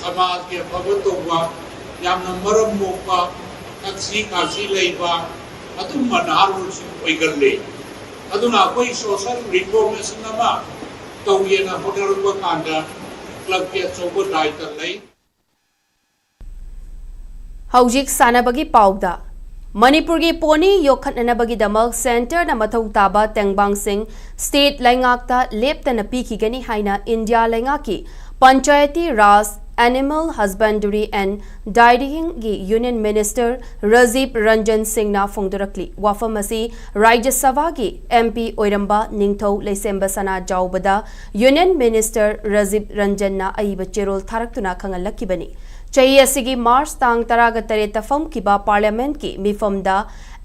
ꯁꯃꯥꯖꯒꯤ ꯑꯐꯕ ꯇꯧꯕ, ꯌꯥꯝꯅ ꯃꯔꯝ ꯃꯣꯛꯄ, ꯊꯛꯁꯤ ꯈꯥꯁꯤ ꯂꯩꯕ ꯑꯗꯨꯒꯨꯝꯕ ꯅꯍꯥꯔꯣꯜꯁꯤꯡ ꯑꯣꯏꯒꯜꯂꯤ꯫ ꯑꯗꯨꯅ ꯑꯩꯈꯣꯏ ꯁꯣꯁꯤꯌꯦꯜ ꯔꯤꯐꯣꯔꯃꯦꯁꯟ ꯑꯃ ꯇꯧꯒꯦꯅ ꯍꯣꯠꯅꯔꯛꯄ ꯀꯥꯟꯗ ꯀ꯭ꯂꯕꯀꯤ ꯑꯆꯧꯕ ꯗꯥꯏꯇ ꯂꯩ꯫ ꯍꯧꯖꯤꯛ ꯁꯥꯟꯅꯕꯒꯤ ꯄꯥꯎꯗ꯫ ꯃꯅꯤꯄꯨꯔꯒꯤ ꯄꯣꯅꯤ ꯌꯣꯛꯈꯠꯅꯅꯕꯒꯤꯗꯃꯛ ꯁꯦꯟꯇꯔꯅ ꯃꯊꯧ ꯇꯥꯕ ꯇꯦꯡꯕꯥꯡꯁꯤꯡ ꯁ꯭ꯇꯦꯠ ꯂꯩꯉꯥꯛꯇ ꯂꯦꯞꯇꯅ ꯄꯤꯈꯤꯒꯅꯤ ꯍꯥꯏꯅ ꯏꯟꯗꯤꯌꯥ ꯂꯩꯉꯥꯛꯀꯤ Panchayati Raj, animal husbandry and dairying union minister Rajiv Ranjan ꯁꯤꯡꯅ ꯐꯣꯡꯗꯣꯔꯛꯂꯤ꯫ ꯋꯥꯐꯝ ꯑꯁꯤ ꯔꯥꯖ꯭ꯌ ꯁꯚꯥꯒꯤ ꯑꯦꯝ ꯄꯤ ꯑꯣꯏꯔꯝꯕ ꯅꯤꯡꯊꯧ ꯂꯩꯁꯦꯝꯕ ꯁꯅꯥꯖꯥꯎꯕꯗ ꯌꯨꯅꯤꯌꯟ ꯃꯤꯅꯤꯁꯇꯔ ꯔꯖꯤꯕ ꯔꯟꯖꯟꯅ ꯑꯏꯕ ꯆꯦꯔꯣꯜ ꯊꯥꯔꯛꯇꯨꯅ ꯈꯪꯍꯜꯂꯛꯈꯤꯕꯅꯤ꯫ ꯆꯍꯤ ꯑꯁꯤꯒꯤ ꯃꯥꯔꯆ ꯇꯥꯡ ꯇꯔꯥꯒ ꯇꯔꯦꯠꯇ ꯐꯝꯈꯤꯕ ꯄꯥꯔꯂꯤꯌꯥꯃꯦꯟꯠꯀꯤ ꯃꯤꯐꯝꯗ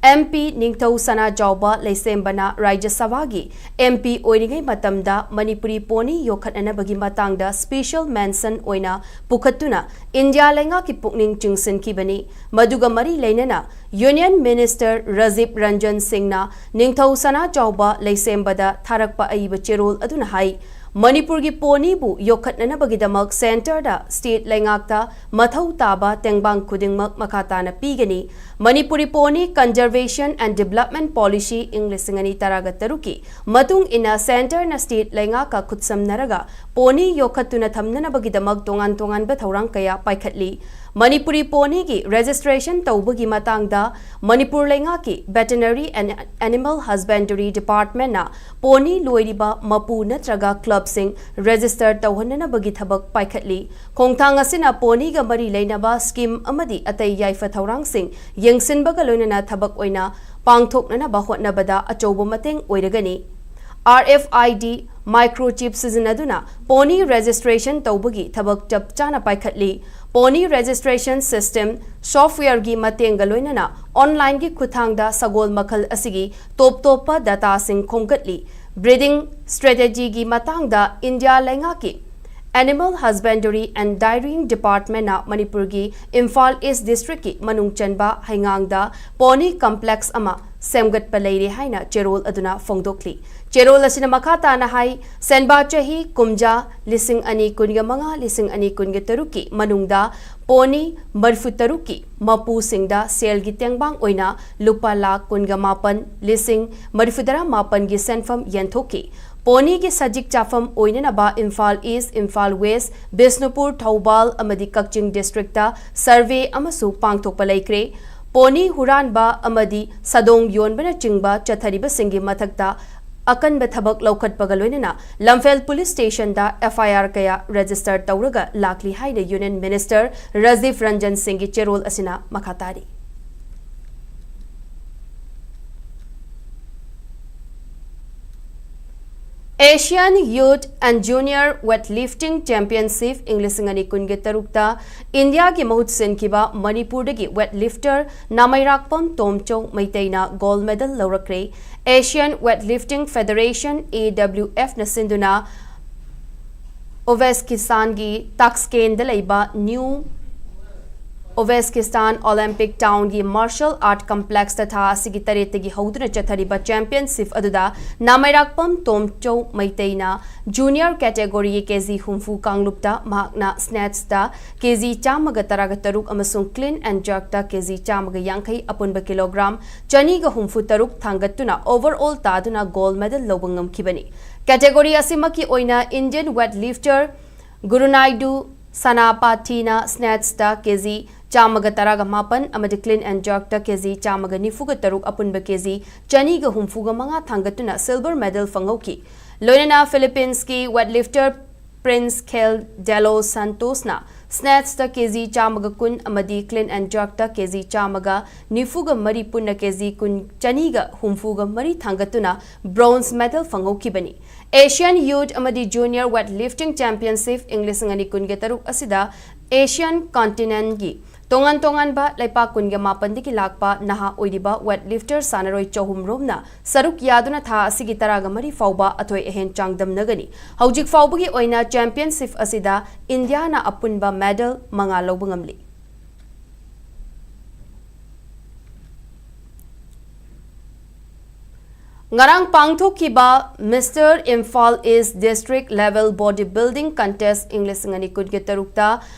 ꯑꯦꯝ ꯄꯤ ꯅꯤꯡꯊꯧ ꯁꯅꯥꯖꯥꯎꯕ ꯂꯩꯁꯦꯝꯕꯅ ꯔꯥꯖ꯭ꯌ ꯁꯚꯥꯒꯤ ꯑꯦꯝ ꯄꯤ ꯑꯣꯏꯔꯤꯉꯩ ꯃꯇꯝꯗ ꯃꯅꯤꯄꯨꯔꯤ ꯄꯣꯅꯤ ꯌꯣꯛꯈꯠꯅꯅꯕꯒꯤ ꯃꯇꯥꯡꯗ ꯁ꯭ꯄꯦꯁꯤꯌꯦꯜ ꯃꯦꯟꯁꯟ ꯑꯣꯏꯅ ꯄꯨꯈꯠꯇꯨꯅ ꯏꯟꯗꯤꯌꯥ ꯂꯩꯉꯥꯛꯀꯤ ꯄꯨꯛꯅꯤꯡ ꯆꯤꯡꯁꯤꯟꯈꯤꯕꯅꯤ꯫ ꯃꯗꯨꯒ ꯃꯔꯤ ꯂꯩꯅꯅ ꯌꯨꯅꯤꯌꯟ ꯃꯤꯅꯤꯁꯇꯔ ꯔꯖꯤꯕ ꯔꯟꯖꯟ ꯁꯤꯡꯅ ꯅꯤꯡꯊꯧ ꯁꯅꯥꯖꯥꯎꯕ ꯂꯩꯁꯦꯝꯕꯗ ꯊꯥꯔꯛꯄ ꯑꯏꯕ ꯆꯦꯔꯣꯜ ꯑꯗꯨꯅ ꯍꯥꯏ, ꯃꯅꯤꯄꯨꯔꯒꯤ ꯄꯣꯅꯤꯕꯨ ꯌꯣꯛꯈꯠꯅꯅꯕꯒꯤꯗꯃꯛ ꯁꯦꯟꯇꯔꯗ ꯁ꯭ꯇꯦꯠ ꯂꯩꯉꯥꯛꯇ ꯃꯊꯧ ꯇꯥꯕ ꯇꯦꯡꯕꯥꯡ ꯈꯨꯗꯤꯡꯃꯛ ꯃꯈꯥ ꯇꯥꯅ ꯄꯤꯒꯅꯤ꯫ Manipuri pony conservation and development policy ꯏꯪ ꯂꯤꯁꯤꯡ ꯑꯅꯤ ꯇꯔꯥꯒ ꯇꯔꯨꯛꯀꯤ ꯃꯇꯨꯡ ꯏꯟꯅ ꯁꯦꯟꯇꯔꯅ ꯁ꯭ꯇꯦꯠ ꯂꯩꯉꯥꯛꯀ ꯈꯨꯠꯁꯝꯅꯔꯒ ꯄꯣꯅꯤ ꯌꯣꯛꯈꯠꯇꯨꯅ ꯊꯝꯅꯅꯕꯒꯤꯗꯃꯛ ꯇꯣꯉꯥꯟ ꯇꯣꯉꯥꯟꯕ ꯊꯧꯔꯥꯡ ꯀꯌꯥ ꯄꯥꯏꯈꯠꯂꯤ꯫ ꯃꯅꯤꯄꯨꯔꯤ ꯄꯣꯅꯤꯒꯤ ꯔꯦꯖꯤꯁꯇ꯭ꯔꯦꯁꯟ ꯇꯧꯕꯒꯤ ꯃꯇꯥꯡꯗ ꯃꯅꯤꯄꯨꯔ ꯂꯩꯉꯥꯛꯀꯤ ꯚꯦꯇꯦꯅꯔꯤ ꯑꯦꯟ ꯑꯦꯅꯤꯃꯦꯜ ꯍꯁꯕꯦꯟꯗꯔꯤ ꯗꯤꯄꯥꯔꯠꯃꯦꯟꯅ ꯄꯣꯅꯤ ꯂꯣꯏꯔꯤꯕ ꯃꯄꯨ ꯅꯠꯇ꯭ꯔꯒ ꯀ꯭ꯂꯕꯁꯤꯡ ꯔꯦꯖꯤꯁꯇꯔ ꯇꯧꯍꯟꯅꯅꯕꯒꯤ ꯊꯕꯛ ꯄꯥꯏꯈꯠꯂꯤ꯫ ꯈꯣꯡꯊꯥꯡ ꯑꯁꯤꯅ ꯄꯣꯅꯤꯒ ꯃꯔꯤ ꯂꯩꯅꯕ ꯁ꯭ꯀꯤꯝ ꯑꯃꯗꯤ ꯑꯇꯩ ꯌꯥꯏꯐ ꯊꯧꯔꯥꯡꯁꯤꯡ ꯌꯦꯡꯁꯤꯟꯕꯒ ꯂꯣꯏꯅꯅ ꯊꯕꯛ ꯑꯣꯏꯅ ꯄꯥꯡꯊꯣꯛꯅꯅꯕ ꯍꯣꯠꯅꯕꯗ ꯑꯆꯧꯕ ꯃꯇꯦꯡ ꯑꯣꯏꯔꯒꯅꯤ꯫ ꯑꯥꯔ ꯑꯦꯐ ꯑꯥꯏ ꯗꯤ ꯃꯥꯏꯀ꯭ꯔꯣꯆꯤꯞ ꯁꯤꯖꯤꯟꯅꯗꯨꯅ ꯄꯣꯅꯤ ꯔꯦꯖꯤꯁꯇ꯭ꯔꯦꯁꯟ ꯇꯧꯕꯒꯤ ꯊꯕꯛ ꯆꯞ ꯆꯥꯅ ꯄꯥꯏꯈꯠꯂꯤ꯫ ꯄꯣꯅꯤ ꯔꯦꯖꯤꯁꯇ꯭ꯔꯦꯁꯟ ꯁꯤꯁꯇꯦꯝ ꯁꯣꯐꯋꯦꯌꯔꯒꯤ ꯃꯇꯦꯡꯒ ꯂꯣꯏꯅꯅ ꯑꯣꯟꯂꯥꯏꯟꯒꯤ ꯈꯨꯠꯊꯥꯡꯗ ꯁꯒꯣꯜ ꯃꯈꯜ ꯑꯁꯤꯒꯤ ꯇꯣꯞ ꯇꯣꯞꯄ ꯗꯇꯥꯁꯤꯡ ꯈꯣꯝꯒꯠꯂꯤ꯫ ꯕ꯭ꯔꯤꯗꯤꯡ ꯁ꯭ꯇ꯭ꯔꯦꯇꯦꯖꯤꯒꯤ ꯃꯇꯥꯡꯗ ꯏꯟꯗꯤꯌꯥ ꯂꯩꯉꯥꯛꯀꯤ ꯑꯦꯅꯤꯃꯦꯜ ꯍꯁꯕꯦꯟꯗꯔꯤ ꯑꯦꯟ ꯗꯥꯏꯔꯤꯡ ꯗꯤꯄꯥꯔꯠꯃꯦꯟꯅ ꯃꯅꯤꯄꯨꯔꯒꯤ ꯏꯝꯐꯥꯜ ꯏꯁ ꯗꯤꯁꯇ꯭ꯔꯤꯛꯀꯤ ꯃꯅꯨꯡ ꯆꯟꯕ ꯍꯩꯉꯥꯡꯗ ꯄꯣꯅꯤ ꯀꯝꯄ꯭ꯂꯦꯛꯁ ꯑꯃ ꯁꯦꯝꯒꯠꯄ ꯂꯩꯔꯦ ꯍꯥꯏꯅ ꯆꯦꯔꯣꯜ ꯑꯗꯨꯅ ꯐꯣꯡꯗꯣꯛꯂꯤ꯫ ꯆꯦꯔꯣꯜ ꯑꯁꯤꯅ ꯃꯈꯥ ꯇꯥꯅ ꯍꯥꯏ, ꯁꯦꯟꯕꯥ ꯆꯍꯤ ꯀꯨꯝꯖꯥ ꯂꯤꯁꯤꯡ ꯑꯅꯤ ꯀꯨꯟꯒ ꯃꯉꯥ, ꯂꯤꯁꯤꯡ ꯑꯅꯤ ꯀꯨꯟꯒ ꯇꯔꯨꯛꯀꯤ ꯃꯅꯨꯡꯗ ꯄꯣꯅꯤ ꯃꯔꯤꯐꯨ ꯇꯔꯨꯛꯀꯤ ꯃꯄꯨꯁꯤꯡꯗ ꯁꯦꯜꯒꯤ ꯇꯦꯡꯕꯥꯡ ꯑꯣꯏꯅ ꯂꯨꯄꯥ ꯂꯥꯈ ꯀꯨꯟꯒ ꯃꯥꯄꯟ ꯂꯤꯁꯤꯡ ꯃꯔꯤꯐꯨꯇꯔꯥ ꯃꯥꯄꯟꯒꯤ ꯁꯦꯟꯐꯝ ꯌꯦꯟꯊꯣꯛꯈꯤ꯫ ꯄꯣꯅꯤꯒꯤ ꯁꯖꯤꯛ ꯆꯥꯐꯝ ꯑꯣꯏꯅꯅꯕ ꯏꯝꯐꯥꯜ ꯏꯁ, ꯏꯝꯐꯥꯜ ꯋꯦꯁ, ꯕꯤꯁꯅꯨꯄꯨꯔ, ꯊꯧꯕꯥꯜ ꯑꯃꯗꯤ ꯀꯛꯆꯤꯡ ꯗꯤꯁꯇ꯭ꯔꯤꯛꯇ ꯁꯔꯚꯦ ꯑꯃꯁꯨ ꯄꯥꯡꯊꯣꯛꯄ ꯂꯩꯈ꯭ꯔꯦ꯫ ꯄꯣꯅꯤ ꯍꯨꯔꯥꯟꯕ ꯑꯃꯗꯤ ꯁꯥꯗꯣꯡ ꯌꯣꯟꯕꯅꯆꯤꯡꯕ ꯆꯠꯊꯔꯤꯕꯁꯤꯡꯒꯤ ꯃꯊꯛꯇ ꯑꯀꯟꯕ ꯊꯕꯛ ꯂꯧꯈꯠꯄꯒ ꯂꯣꯏꯅꯅ ꯂꯝꯐꯦꯜ ꯄꯨꯂꯤꯁ ꯁ꯭ꯇꯦꯁꯟꯗ ꯑꯦꯐ ꯑꯥꯏ ꯑꯥꯔ ꯀꯌꯥ ꯔꯦꯖꯤꯁꯇꯔ ꯇꯧꯔꯒ ꯂꯥꯛꯂꯤ ꯍꯥꯏꯅ ꯌꯨꯅꯤꯌꯟ ꯃꯤꯅꯤꯁꯇꯔ ꯔꯥꯖꯤꯚ ꯔꯟꯖꯟ ꯁꯤꯡꯒꯤ ꯆꯦꯔꯣꯜ ꯑꯁꯤꯅ ꯃꯈꯥ ꯇꯥꯔꯤ꯫ Asian Youth and Junior Weightlifting Championship ꯏꯪ ꯂꯤꯁꯤꯡ ꯑꯅꯤ ꯀꯨꯟꯒ ꯇꯔꯨꯛꯇ ꯏꯟꯗꯤꯌꯥꯒꯤ ꯃꯍꯨꯠ ꯁꯤꯟꯈꯤꯕ ꯃꯅꯤꯄꯨꯔꯗꯒꯤ ꯋꯦꯠ ꯂꯤꯐꯇꯔ ꯅꯥꯃꯩꯔꯥꯛꯄꯝ ꯇꯣꯝꯆꯧ ꯃꯩꯇꯩꯅ ꯒꯣꯜ ꯃꯦꯗꯜ ꯂꯧꯔꯛꯈ꯭ꯔꯦ꯫ Asian Weightlifting Federation, A W ꯑꯦꯐꯅ ꯁꯤꯟꯗꯨꯅ ꯎꯖꯕꯦꯀꯤꯁꯇꯥꯟꯒꯤ ꯇꯥꯁꯀꯦꯟꯗ ꯂꯩꯕ ꯅ꯭ꯌꯨ Uzbekistan Olympic Townꯒꯤ Martial Art Complexꯇ ꯊꯥ ꯑꯁꯤꯒꯤ ꯇꯔꯦꯠꯇꯒꯤ ꯍꯧꯗꯨꯅ ꯆꯠꯊꯔꯤꯕ Championship ꯑꯗꯨꯗ ꯅꯥꯃꯩꯔꯥꯛꯄꯝ ꯇꯣꯝꯆꯧ ꯃꯩꯇꯩꯅ Junior categoryꯒꯤ KG ꯍꯨꯝꯐꯨ ꯀꯥꯡꯂꯨꯞꯇ ꯃꯍꯥꯛꯅ Snatchꯇ KG ꯆꯥꯝꯃꯒ ꯇꯔꯥꯒ ꯇꯔꯨꯛ ꯑꯃꯁꯨꯡ Clean and Jerkꯇ KG ꯆꯥꯝꯃꯒ ꯌꯥꯡꯈꯩ, ꯑꯄꯨꯟꯕ kilogram ꯆꯅꯤꯒ ꯍꯨꯝꯐꯨ ꯇꯔꯨꯛ ꯊꯥꯡꯒꯠꯇꯨꯅ overall ꯇꯥꯗꯨꯅ gold medal ꯂꯧꯕ ꯉꯝꯈꯤꯕꯅꯤ꯫ Category ꯑꯁꯤꯃꯛꯀꯤ ꯑꯣꯏꯅ Indian weightlifter ꯒꯨꯔꯨꯅꯥꯏꯗꯨ ꯁꯅꯥꯄꯥꯊꯤꯅ Snatchꯇ KG ꯆꯥꯝꯃꯒ ꯇꯔꯥꯒ ꯃꯥꯄꯟ ꯑꯃꯗꯤ Clean and Jerkꯇ KG ꯆꯥꯝꯃꯒ ꯅꯤꯐꯨꯒ ꯇꯔꯨꯛ, ꯑꯄꯨꯟꯕ KG ꯆꯅꯤꯒ ꯍꯨꯝꯐꯨꯒ ꯃꯉꯥ ꯊꯥꯡꯒꯠꯇꯨꯅ silver medal ꯐꯪꯍꯧꯈꯤ꯫ ꯂꯣꯏꯅꯅ Philippines ꯀꯤ weightlifter Prince Khel De Los Santosꯅ Snatchꯇ KG ꯆꯥꯝꯃꯒ ꯀꯨꯟ ꯑꯃꯗꯤ Clean and Jerkꯇ KG ꯆꯥꯝꯃꯒ ꯅꯤꯐꯨꯒ ꯃꯔꯤ, ꯄꯨꯟꯅ KG ꯀꯨꯟ, ꯆꯅꯤꯒ ꯍꯨꯝꯐꯨꯒ ꯃꯔꯤ ꯊꯥꯡꯒꯠꯇꯨꯅ bronze medal ꯐꯪꯍꯧꯈꯤꯕꯅꯤ꯫ Asian Youth ꯑꯃꯗꯤ Junior Weightlifting Championship ꯏꯪ ꯂꯤꯁꯤꯡ ꯑꯅꯤ ꯀꯨꯟꯒ ꯇꯔꯨꯛ ꯑꯁꯤꯗ Asian continentꯀꯤ ꯇꯣꯉꯥꯟ ꯇꯣꯉꯥꯟꯕ ꯂꯩꯄꯥꯛ ꯀꯨꯟꯒ ꯃꯥꯄꯟꯗꯒꯤ ꯂꯥꯛꯄ ꯅꯍꯥ ꯑꯣꯏꯔꯤꯕ weightlifter ꯁꯥꯟꯅꯔꯣꯏ ꯆꯍꯨꯝ ꯔꯣꯝꯅ ꯁꯔꯨꯛ ꯌꯥꯗꯨꯅ ꯊꯥ ꯑꯁꯤꯒꯤ ꯇꯔꯥꯒ ꯃꯔꯤ ꯐꯥꯎꯕ ꯑꯊꯣꯏ ꯑꯍꯦꯟ ꯆꯥꯡꯗꯝꯅꯒꯅꯤ꯫ ꯍꯧꯖꯤꯛ ꯐꯥꯎꯕꯒꯤ ꯑꯣꯏꯅ championship ꯑꯁꯤꯗ ꯏꯟꯗꯤꯌꯥꯅ ꯑꯄꯨꯟꯕ medal ꯃꯉꯥ ꯂꯧꯕ ꯉꯝꯂꯤ꯫ ꯉꯔꯥꯡ ꯄꯥꯡꯊꯣꯛꯈꯤꯕ Mister Imphal East District Level Body Building Contest ꯏꯪ ꯂꯤꯁꯤꯡ ꯑꯅꯤ ꯀꯨꯟꯒ ꯇꯔꯨꯛꯇ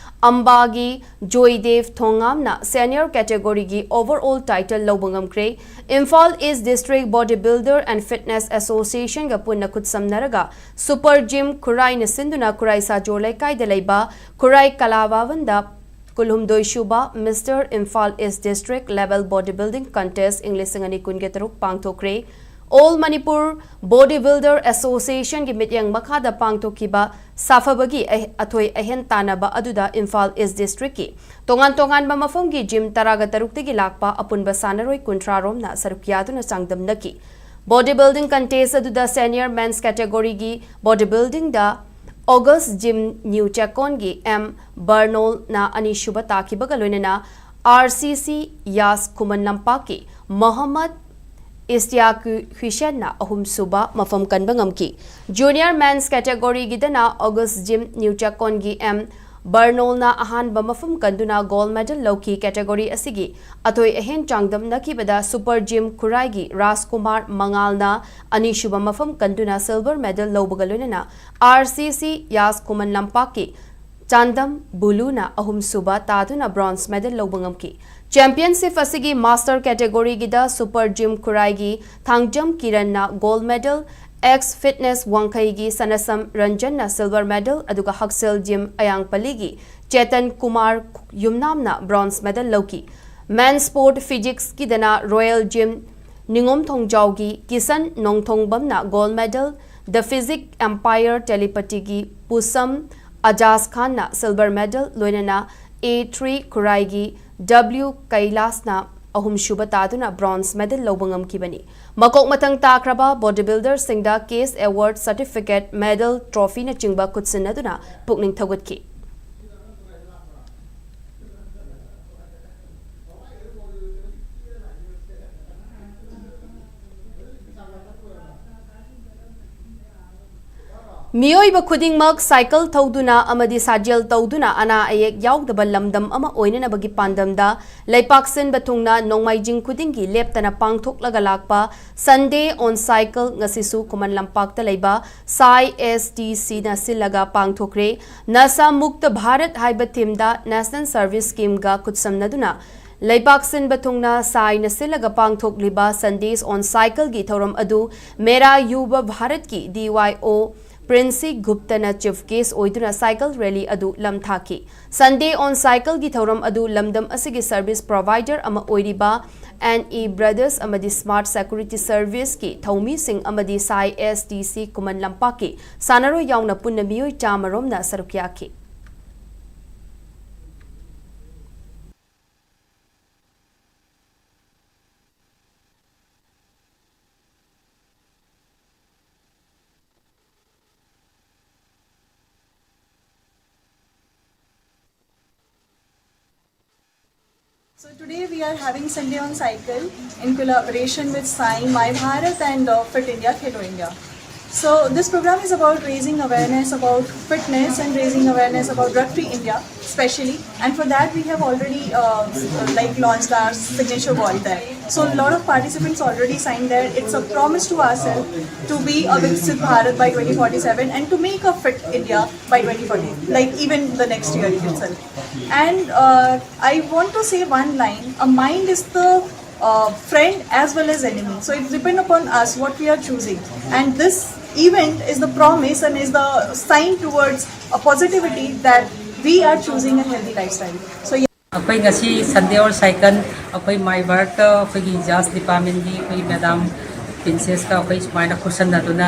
ꯑꯝꯕꯥꯒꯤ ꯖꯣꯏꯗꯦꯕ ꯊꯣꯉꯥꯝꯅ senior categoryꯒꯤ overall title ꯂꯧꯕ ꯉꯝꯈ꯭ꯔꯦ꯫ Imphal East District Body Builder and Fitness Associationꯒ ꯄꯨꯟꯅ ꯈꯨꯠꯁꯝꯅꯔꯒ Super Gym ꯈꯨꯔꯥꯏꯅ ꯁꯤꯟꯗꯨꯅ ꯈꯨꯔꯥꯏ ꯁꯥꯖꯣꯔ ꯂꯩꯀꯥꯏꯗ ꯂꯩꯕ ꯈꯨꯔꯥꯏ ꯀꯂꯥ ꯚꯕꯟꯗ ꯀꯨꯟꯍꯨꯝꯗꯣꯏ ꯁꯨꯕ Mister Imphal East District Level Body Building Contest ꯏꯪ ꯂꯤꯁꯤꯡ ꯑꯅꯤ ꯀꯨꯟꯒ ꯇꯔꯨꯛ ꯄꯥꯡꯊꯣꯛꯈ꯭ꯔꯦ꯫ All Manipur Body Builder Associationꯒꯤ ꯃꯤꯠꯌꯦꯡ ꯃꯈꯥꯗ ꯄꯥꯡꯊꯣꯛꯈꯤꯕ ꯁꯥꯐꯕꯒꯤ ꯑꯍ-, ꯑꯊꯣꯏ ꯑꯍꯦꯟ ꯇꯥꯟꯅꯕ ꯑꯗꯨꯗ Imphal East Districtꯀꯤ ꯇꯣꯉꯥꯟ ꯇꯣꯉꯥꯟꯕ ꯃꯐꯝꯒꯤ gym ꯇꯔꯥꯒ ꯇꯔꯨꯛꯇꯒꯤ ꯂꯥꯛꯄ ꯑꯄꯨꯟꯕ ꯁꯥꯟꯅꯔꯣꯏ ꯀꯨꯟꯊ꯭ꯔꯥ ꯔꯣꯝꯅ ꯁꯔꯨꯛ ꯌꯥꯗꯨꯅ ꯆꯥꯡꯗꯝꯅꯈꯤ꯫ Body Building Contest ꯑꯗꯨꯗ senior men's categoryꯒꯤ body buildingꯗ August Gym New ꯆꯦꯛꯀꯣꯟꯒꯤ M ꯕꯔꯅꯣꯜꯅ ꯑꯅꯤꯁꯨꯕ ꯇꯥꯈꯤꯕꯒ ꯂꯣꯏꯅꯅ R C C ꯌꯥꯁ ꯈꯨꯃꯟ ꯂꯝꯄꯥꯛꯀꯤ ꯃꯣꯍꯝꯃꯗ ꯏꯁꯇꯤꯌꯥꯛ ꯍꯨꯏꯁꯦꯟꯅ ꯑꯍꯨꯝꯁꯨꯕ ꯃꯐꯝ ꯀꯟꯕ ꯉꯝꯈꯤ꯫ Junior men's categoryꯒꯤꯗꯅ August Gym New ꯆꯦꯛꯀꯣꯟꯒꯤ M ꯕꯔꯅꯣꯜꯅ ꯑꯍꯥꯟꯕ ꯃꯐꯝ ꯀꯟꯗꯨꯅ gold medal ꯂꯧꯈꯤ꯫ Category ꯑꯁꯤꯒꯤ ꯑꯊꯣꯏ ꯑꯍꯦꯟ ꯆꯥꯡꯗꯝꯅꯈꯤꯕꯗ Super Gym ꯈꯨꯔꯥꯏꯒꯤ ꯔꯥꯖꯀꯨꯃꯥꯔ ꯃꯉꯥꯜꯅ ꯑꯅꯤꯁꯨꯕ ꯃꯐꯝ ꯀꯟꯗꯨꯅ silver medal ꯂꯧꯕꯒ ꯂꯣꯏꯅꯅ R C C ꯌꯥꯁ ꯈꯨꯃꯟ ꯂꯝꯄꯥꯛꯀꯤ ꯆꯥꯟꯗꯝ ꯕꯨꯂꯨꯅ ꯑꯍꯨꯝꯁꯨꯕ ꯇꯥꯗꯨꯅ bronze medal ꯂꯧꯕ ꯉꯝꯈꯤ꯫ Championship ꯑꯁꯤꯒꯤ master categoryꯒꯤꯗ Super Gym ꯈꯨꯔꯥꯏꯒꯤ Thangjam ꯀꯤꯔꯟꯅ gold medal, X Fitness ꯋꯥꯡꯈꯩꯒꯤ ꯁꯅꯁꯝ ꯔꯟꯖꯟꯅ silver medal, ꯑꯗꯨꯒ ꯍꯛꯁꯦꯜ Gym ꯑꯌꯥꯡꯄꯜꯂꯤꯒꯤ Chetan Kumar ꯌꯨꯝꯅꯥꯝꯅ bronze medal ꯂꯧꯈꯤ꯫ Men Sport Physicsꯀꯤꯗꯅ Royal Gym ꯅꯤꯉꯣꯝ ꯊꯣꯡꯖꯥꯎꯒꯤ Kisan ꯅꯣꯡꯊꯣꯡꯕꯝꯅ gold medal, The Physique Empire Telepathyꯒꯤ ꯄꯨꯁꯝ ꯑꯖꯥꯖ Khan silver medal, ꯂꯣꯏꯅꯅ A three ꯈꯨꯔꯥꯏꯒꯤ W ꯀꯩꯂꯥꯁꯅ ꯑꯍꯨꯝꯁꯨꯕ ꯇꯥꯗꯨꯅ bronze medal ꯂꯧꯕ ꯉꯝꯈꯤꯕꯅꯤ꯫ ꯃꯀꯣꯛ ꯃꯊꯪ ꯇꯥꯈ꯭ꯔꯕ bodybuilderꯁꯤꯡꯗ cash award, certificate, medal, trophyꯅꯆꯤꯡꯕ ꯈꯨꯠꯁꯤꯟꯅꯗꯨꯅ ꯄꯨꯛꯅꯤꯡ ꯊꯧꯒꯠꯈꯤ꯫ ꯃꯤꯑꯣꯏꯕ ꯈꯨꯗꯤꯡꯃꯛ cycle ꯊꯧꯗꯨꯅ ꯑꯃꯗꯤ ꯁꯥꯖꯦꯜ ꯇꯧꯗꯨꯅ ꯑꯅꯥ ꯑꯌꯦꯛ ꯌꯥꯎꯗꯕ ꯂꯝꯗꯝ ꯑꯃ ꯑꯣꯏꯅꯅꯕꯒꯤ ꯄꯥꯟꯗꯝꯗ ꯂꯩꯄꯥꯛ ꯁꯤꯟꯕ ꯊꯨꯡꯅ ꯅꯣꯡꯃꯥꯏꯖꯤꯡ ꯈꯨꯗꯤꯡꯒꯤ ꯂꯦꯞꯇꯅ ꯄꯥꯡꯊꯣꯛꯂꯒ ꯂꯥꯛꯄ Sunday on Cycle ꯉꯁꯤꯁꯨ ꯈꯨꯃꯟ ꯂꯝꯄꯥꯛꯇ ꯂꯩꯕ ꯁꯥꯏ S T Cꯅ ꯁꯤꯜꯂꯒ ꯄꯥꯡꯊꯣꯛꯈ꯭ꯔꯦ꯫ ꯅꯁꯥ ꯃꯨꯛꯇ ꯚꯥꯔꯠ ꯍꯥꯏꯕ themeꯗ National Service Schemeꯒ ꯈꯨꯠꯁꯝꯅꯗꯨꯅ ꯂꯩꯕꯥꯛ ꯁꯤꯟꯕ ꯊꯨꯡꯅ ꯁꯥꯏꯅ ꯁꯤꯜꯂꯒ ꯄꯥꯡꯊꯣꯛꯂꯤꯕ Sundays on Cycleꯒꯤ ꯊꯧꯔꯝ ꯑꯗꯨ ꯃꯦꯔꯥ ꯌꯨꯚ ꯚꯥꯔꯠꯀꯤ D Y O ꯄ꯭ꯔꯤꯟꯁꯤ ꯒꯨꯞꯇꯅ chief guest ꯑꯣꯏꯗꯨꯅ cycle rally ꯑꯗꯨ ꯂꯝꯊꯥꯈꯤ꯫ Sunday on Cycleꯒꯤ ꯊꯧꯔꯝ ꯑꯗꯨ ꯂꯝꯗꯝ ꯑꯁꯤꯒꯤ service provider ꯑꯃ ꯑꯣꯏꯔꯤꯕ N E Brothers ꯑꯃꯗꯤ Smart Security Serviceꯀꯤ ꯊꯧꯃꯤꯁꯤꯡ ꯑꯃꯗꯤ ꯁꯥꯏ S T C ꯈꯨꯃꯟ ꯂꯝꯄꯥꯛꯀꯤ ꯁꯥꯟꯅꯔꯣꯏ ꯌꯥꯎꯅ ꯄꯨꯟꯅ ꯃꯤꯑꯣꯏ ꯆꯥꯃꯔꯣꯝꯅ ꯁꯔꯨꯛ ꯌꯥꯈꯤ꯫ So today we are having Sunday on Cycle in collaboration with Sai, My Bharat and uh, Fit India, Khelo India. So this program is about raising awareness about fitness and raising awareness about drug-free India, especially. And for that, we have already uh, like launched our signature wall there. So a lot of participants already signed there. It's a promise to ourselves to be a Viksit Bharat by twenty forty-seven and to make a fit India by twenty forty, like even the next year itself. And uh, I want to say one line: a mind is the uh, friend as well as enemy. So it depends upon us what we are choosing. And this event is the promise and is the sign towards a positivity that we are choosing a healthy lifestyle. So yeah. ꯑꯩꯈꯣꯏ ꯉꯁꯤ Sunday or cycle ꯑꯩꯈꯣꯏ ꯃꯥꯏ ꯚꯥꯔꯠꯇ ꯑꯩꯈꯣꯏꯒꯤ just ꯗꯤꯄꯥꯔꯠꯃꯦꯟꯒꯤ ꯑꯩꯈꯣꯏ madam ꯄ꯭ꯔꯤꯟꯁꯦꯁꯀ ꯑꯩꯈꯣꯏ ꯁꯨꯃꯥꯏꯅ ꯈꯨꯠꯁꯝꯅꯗꯨꯅ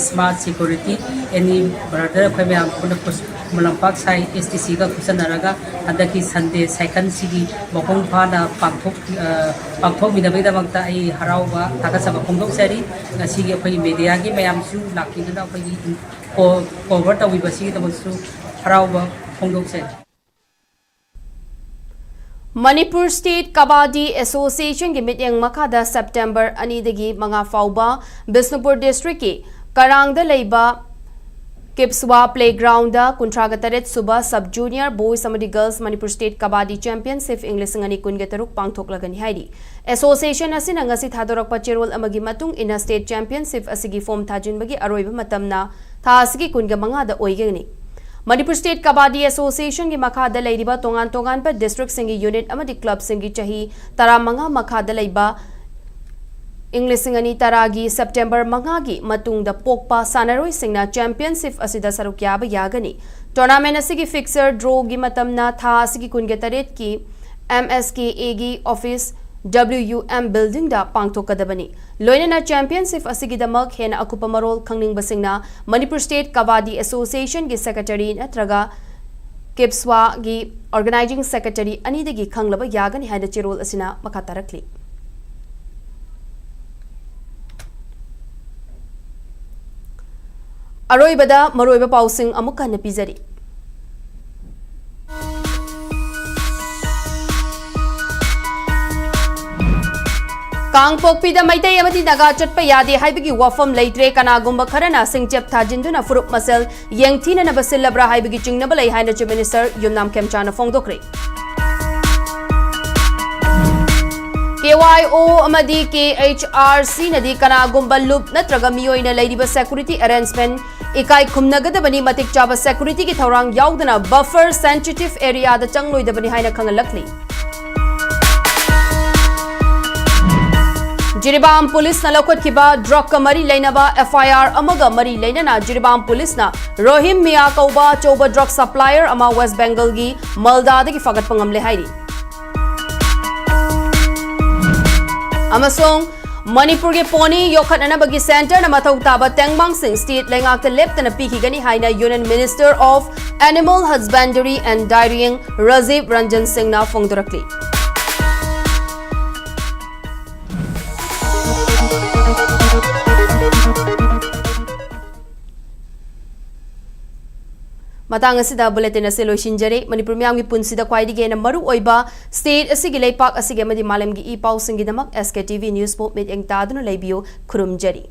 smart security ꯑꯦꯅꯤ brother ꯑꯩꯈꯣꯏ ꯃꯌꯥꯝ ꯄꯨꯟꯅ ꯈꯨꯠ- ꯂꯝꯄꯥꯛ ꯁꯥꯏ ꯑꯦꯁ ꯗꯤ ꯁꯤꯒ ꯈꯨꯠꯁꯝꯅꯔꯒ ꯍꯟꯗꯛꯀꯤ ꯁꯟꯗꯦ ꯁꯥꯏꯀꯜꯁꯤꯒꯤ ꯃꯄꯨꯡ ꯐꯥꯅ ꯄꯥꯡꯊꯣꯛ ꯑ, ꯄꯥꯡꯊꯣꯛꯃꯤꯟꯅꯕꯒꯤꯗꯃꯛꯇ ꯑꯩ ꯍꯔꯥꯎꯕ ꯊꯥꯒꯠꯆꯕ ꯐꯣꯡꯗꯣꯛꯆꯔꯤ꯫ ꯉꯁꯤꯒꯤ ꯑꯩꯈꯣꯏꯒꯤ ꯃꯦꯗꯤꯌꯥꯒꯤ ꯃꯌꯥꯝꯁꯨ ꯂꯥꯛꯄꯤꯗꯨꯅ ꯑꯩꯈꯣꯏꯒꯤ ꯀꯣ- ꯀꯣꯚꯔ ꯇꯧꯕꯤꯕꯁꯤꯒꯤꯗꯃꯛꯁꯨ ꯍꯔꯥꯎꯕ ꯐꯣꯡꯗꯣꯛꯆꯔꯤ꯫ ꯃꯅꯤꯄꯨꯔ ꯁ꯭ꯇꯦꯠ ꯀꯕꯥꯗꯤ ꯑꯦꯁꯣꯁꯤꯌꯦꯁꯟꯒꯤ ꯃꯤꯠꯌꯦꯡ ꯃꯈꯥꯗ ꯁꯦꯞꯇꯦꯝꯕꯔ ꯑꯅꯤꯗꯒꯤ ꯃꯉꯥ ꯐꯥꯎꯕ ꯕꯤꯁꯅꯨꯄꯨꯔ ꯗꯤꯁꯇ꯭ꯔꯤꯛꯀꯤ ꯀꯔꯥꯡꯗ ꯂꯩꯕ ꯀꯤꯞꯁꯋꯥ ꯄ꯭ꯂꯦꯒ꯭ꯔꯥꯎꯟꯗ ꯀꯨꯟꯊ꯭ꯔꯥꯒ ꯇꯔꯦꯠ ꯁꯨꯕ ꯁꯕ ꯖꯨꯅꯤꯌꯔ ꯕꯣꯏꯁ ꯑꯃꯗꯤ ꯒꯔꯜꯁ ꯃꯅꯤꯄꯨꯔ ꯁ꯭ꯇꯦꯠ ꯀꯕꯥꯗꯤ ꯆꯦꯝꯄꯤꯌꯟꯁꯤꯞ ꯏꯪ ꯂꯤꯁꯤꯡ ꯑꯅꯤ ꯀꯨꯟꯒ ꯇꯔꯨꯛ ꯄꯥꯡꯊꯣꯛꯂꯒꯅꯤ ꯍꯥꯏꯔꯤ꯫ ꯑꯦꯁꯣꯁꯤꯌꯦꯁꯟ ꯑꯁꯤꯅ ꯉꯁꯤ ꯊꯥꯗꯣꯔꯛꯄ ꯆꯦꯔꯣꯜ ꯑꯃꯒꯤ ꯃꯇꯨꯡ ꯏꯟꯅ ꯁ꯭ꯇꯦꯠ ꯆꯦꯝꯄꯤꯌꯟꯁꯤꯞ ꯑꯁꯤꯒꯤ ꯐꯣꯝ ꯊꯥꯖꯤꯟꯕꯒꯤ ꯑꯔꯣꯏꯕ ꯃꯇꯝꯅ ꯊꯥ ꯑꯁꯤꯒꯤ ꯀꯨꯟꯒ ꯃꯉꯥꯗ ꯑꯣꯏꯒꯅꯤ꯫ ꯃꯅꯤꯄꯨꯔ ꯁ꯭ꯇꯦꯠ ꯀꯕꯥꯗꯤ ꯑꯦꯁꯣꯁꯤꯌꯦꯁꯟꯒꯤ ꯃꯈꯥꯗ ꯂꯩꯔꯤꯕ ꯇꯣꯉꯥꯟ ꯇꯣꯉꯥꯟꯕ ꯗꯤꯁꯇ꯭ꯔꯤꯛꯁꯤꯡꯒꯤ ꯌꯨꯅꯤꯠ ꯑꯃꯗꯤ ꯀ꯭ꯂꯕꯁꯤꯡꯒꯤ ꯆꯍꯤ ꯇꯔꯥꯃꯉꯥ ꯃꯈꯥꯗ ꯂꯩꯕ ꯏꯪ ꯂꯤꯁꯤꯡ ꯑꯅꯤ ꯇꯔꯥꯒꯤ ꯁꯦꯞꯇꯦꯝꯕꯔ ꯃꯉꯥꯒꯤ ꯃꯇꯨꯡꯗ ꯄꯣꯛꯄ ꯁꯥꯟꯅꯔꯣꯏꯁꯤꯡꯅ ꯆꯦꯝꯄꯤꯌꯟꯁꯤꯞ ꯑꯁꯤꯗ ꯁꯔꯨꯛ ꯌꯥꯕ ꯌꯥꯒꯅꯤ꯫ ꯇꯣꯔꯅꯥꯃꯦꯟ ꯑꯁꯤꯒꯤ ꯐꯤꯛꯁꯔ ꯗ꯭ꯔꯣꯒꯤ ꯃꯇꯝꯅ ꯊꯥ ꯑꯁꯤꯒꯤ ꯀꯨꯟꯒ ꯇꯔꯦꯠꯀꯤ ꯑꯦꯝ ꯑꯦꯁ ꯀꯦ ꯑꯦꯒꯤ ꯑꯣꯐꯤꯁ ꯗꯕ꯭ꯂꯤꯎ ꯌꯨ ꯑꯦꯝ ꯕꯤꯜꯗꯤꯡꯗ ꯄꯥꯡꯊꯣꯛꯀꯗꯕꯅꯤ꯫ ꯂꯣꯏꯅꯅ ꯆꯦꯝꯄꯤꯌꯟꯁꯤꯞ ꯑꯁꯤꯒꯤꯗꯃꯛ ꯍꯦꯟꯅ ꯑꯀꯨꯞꯄ ꯃꯔꯣꯜ ꯈꯪꯅꯤꯡꯕꯁꯤꯡꯅ ꯃꯅꯤꯄꯨꯔ ꯁ꯭ꯇꯦꯠ ꯀꯕꯥꯗꯤ ꯑꯦꯁꯣꯁꯤꯌꯦꯁꯟꯒꯤ ꯁꯦꯀ꯭ꯔꯦꯇꯔꯤ ꯅꯠꯇ꯭ꯔꯒ ꯀꯤꯞꯁ꯭ꯋꯥꯒꯤ ꯑꯣꯔꯒꯅꯥꯏꯖꯤꯡ ꯁꯦꯀ꯭ꯔꯦꯇꯔꯤ ꯑꯅꯤꯗꯒꯤ ꯈꯪꯂꯕ ꯌꯥꯒꯅꯤ ꯍꯥꯏꯅ ꯆꯦꯔꯣꯜ ꯑꯁꯤꯅ ꯃꯈꯥ ꯇꯥꯔꯛꯂꯤ꯫ ꯑꯔꯣꯏꯕꯗ ꯃꯔꯨꯑꯣꯏꯕ ꯄꯥꯎꯁꯤꯡ ꯑꯃꯨꯛ ꯍꯟꯅ ꯄꯤꯖꯔꯤ꯫ ꯀꯥꯡꯄꯣꯛꯄꯤꯗ ꯃꯩꯇꯩ ꯑꯃꯗꯤ ꯅꯥꯒꯥ ꯆꯠꯄ ꯌꯥꯗꯦ ꯍꯥꯏꯕꯒꯤ ꯋꯥꯐꯝ ꯂꯩꯇ꯭ꯔꯦ, ꯀꯅꯥꯒꯨꯝꯕ ꯈꯔꯅ ꯁꯤꯡꯆꯦꯞ ꯊꯥꯖꯤꯟꯗꯨꯅ ꯐꯨꯔꯨꯞ ꯃꯁꯦꯜ ꯌꯦꯡꯊꯤꯅꯅꯕ ꯁꯤꯜꯂꯕ꯭ꯔꯥ ꯍꯥꯏꯕꯒꯤ ꯆꯤꯡꯅꯕ ꯂꯩ ꯍꯥꯏꯅ Chief Minister ꯌꯨꯝꯅꯥꯝ ꯈꯦꯝꯆꯥꯅ ꯐꯣꯡꯗꯣꯛꯈ꯭ꯔꯦ꯫ KYO ꯑꯃꯗꯤ KHRCꯅꯗꯤ ꯀꯅꯥꯒꯨꯝꯕ ꯂꯨꯞ ꯅꯠꯇ꯭ꯔꯒ ꯃꯤꯑꯣꯏꯅ ꯂꯩꯔꯤꯕ security arrangement ꯏꯀꯥꯏ ꯈꯨꯝꯅꯒꯗꯕꯅꯤ, ꯃꯇꯤꯛ ꯆꯥꯕ securityꯒꯤ ꯊꯧꯔꯥꯡ ꯌꯥꯎꯗꯅ buffer sensitive areaꯗ ꯆꯪꯂꯣꯏꯗꯕꯅꯤ ꯍꯥꯏꯅ ꯈꯪꯍꯜꯂꯛꯂꯤ꯫ ꯖꯤꯔꯤꯕꯥꯝ ꯄꯨꯂꯤꯁꯅ ꯂꯧꯈꯠꯈꯤꯕ drugꯀ ꯃꯔꯤ ꯂꯩꯅꯕ FIR ꯑꯃꯒ ꯃꯔꯤ ꯂꯩꯅꯅ ꯖꯤꯔꯤꯕꯥꯝ ꯄꯨꯂꯤꯁꯅ ꯔꯣꯍꯤꯝ ꯃꯤꯌꯥ ꯀꯧꯕ ꯑꯆꯧꯕ drug supplier ꯑꯃ West Bengalꯒꯤ ꯃꯜꯗꯥꯗꯒꯤ ꯐꯥꯒꯠꯄ ꯉꯝꯂꯦ ꯍꯥꯏꯔꯤ꯫ ꯑꯃꯁꯨꯡ ꯃꯅꯤꯄꯨꯔꯒꯤ pony ꯌꯣꯛꯈꯠꯅꯅꯕꯒꯤ centreꯅ ꯃꯊꯧ ꯇꯥꯕ ꯇꯦꯡꯕꯥꯡꯁꯤꯡ state ꯂꯩꯉꯥꯛꯇ ꯂꯦꯞꯇꯅ ꯄꯤꯈꯤꯒꯅꯤ ꯍꯥꯏꯅ Union Minister of Animal Husbandry and Dairying Rajiv Ranjan ꯁꯤꯡꯅ ꯐꯣꯡꯗꯣꯔꯛꯂꯤ꯫ ꯃꯇꯥꯡ ꯑꯁꯤꯗ bulletin ꯑꯁꯤ ꯂꯣꯏꯁꯤꯟꯖꯔꯦ꯫ ꯃꯅꯤꯄꯨꯔ ꯃꯤꯌꯥꯝꯒꯤ ꯄꯨꯟꯁꯤꯗ ꯈ꯭ꯋꯥꯏꯗꯒꯤ ꯍꯦꯟꯅ ꯃꯔꯨ ꯑꯣꯏꯕ state ꯑꯁꯤꯒꯤ, ꯂꯩꯄꯥꯛ ꯑꯁꯤꯒꯤ ꯑꯃꯗꯤ ꯃꯥꯂꯦꯝꯒꯤ ꯏ ꯄꯥꯎꯁꯤꯡꯒꯤꯗꯃꯛ SKTV Newsꯕꯨ ꯃꯤꯠꯌꯦꯡ ꯇꯥꯗꯨꯅ ꯂꯩꯕꯤꯌꯨ꯫ ꯈꯨꯔꯨꯝꯖꯔꯤ꯫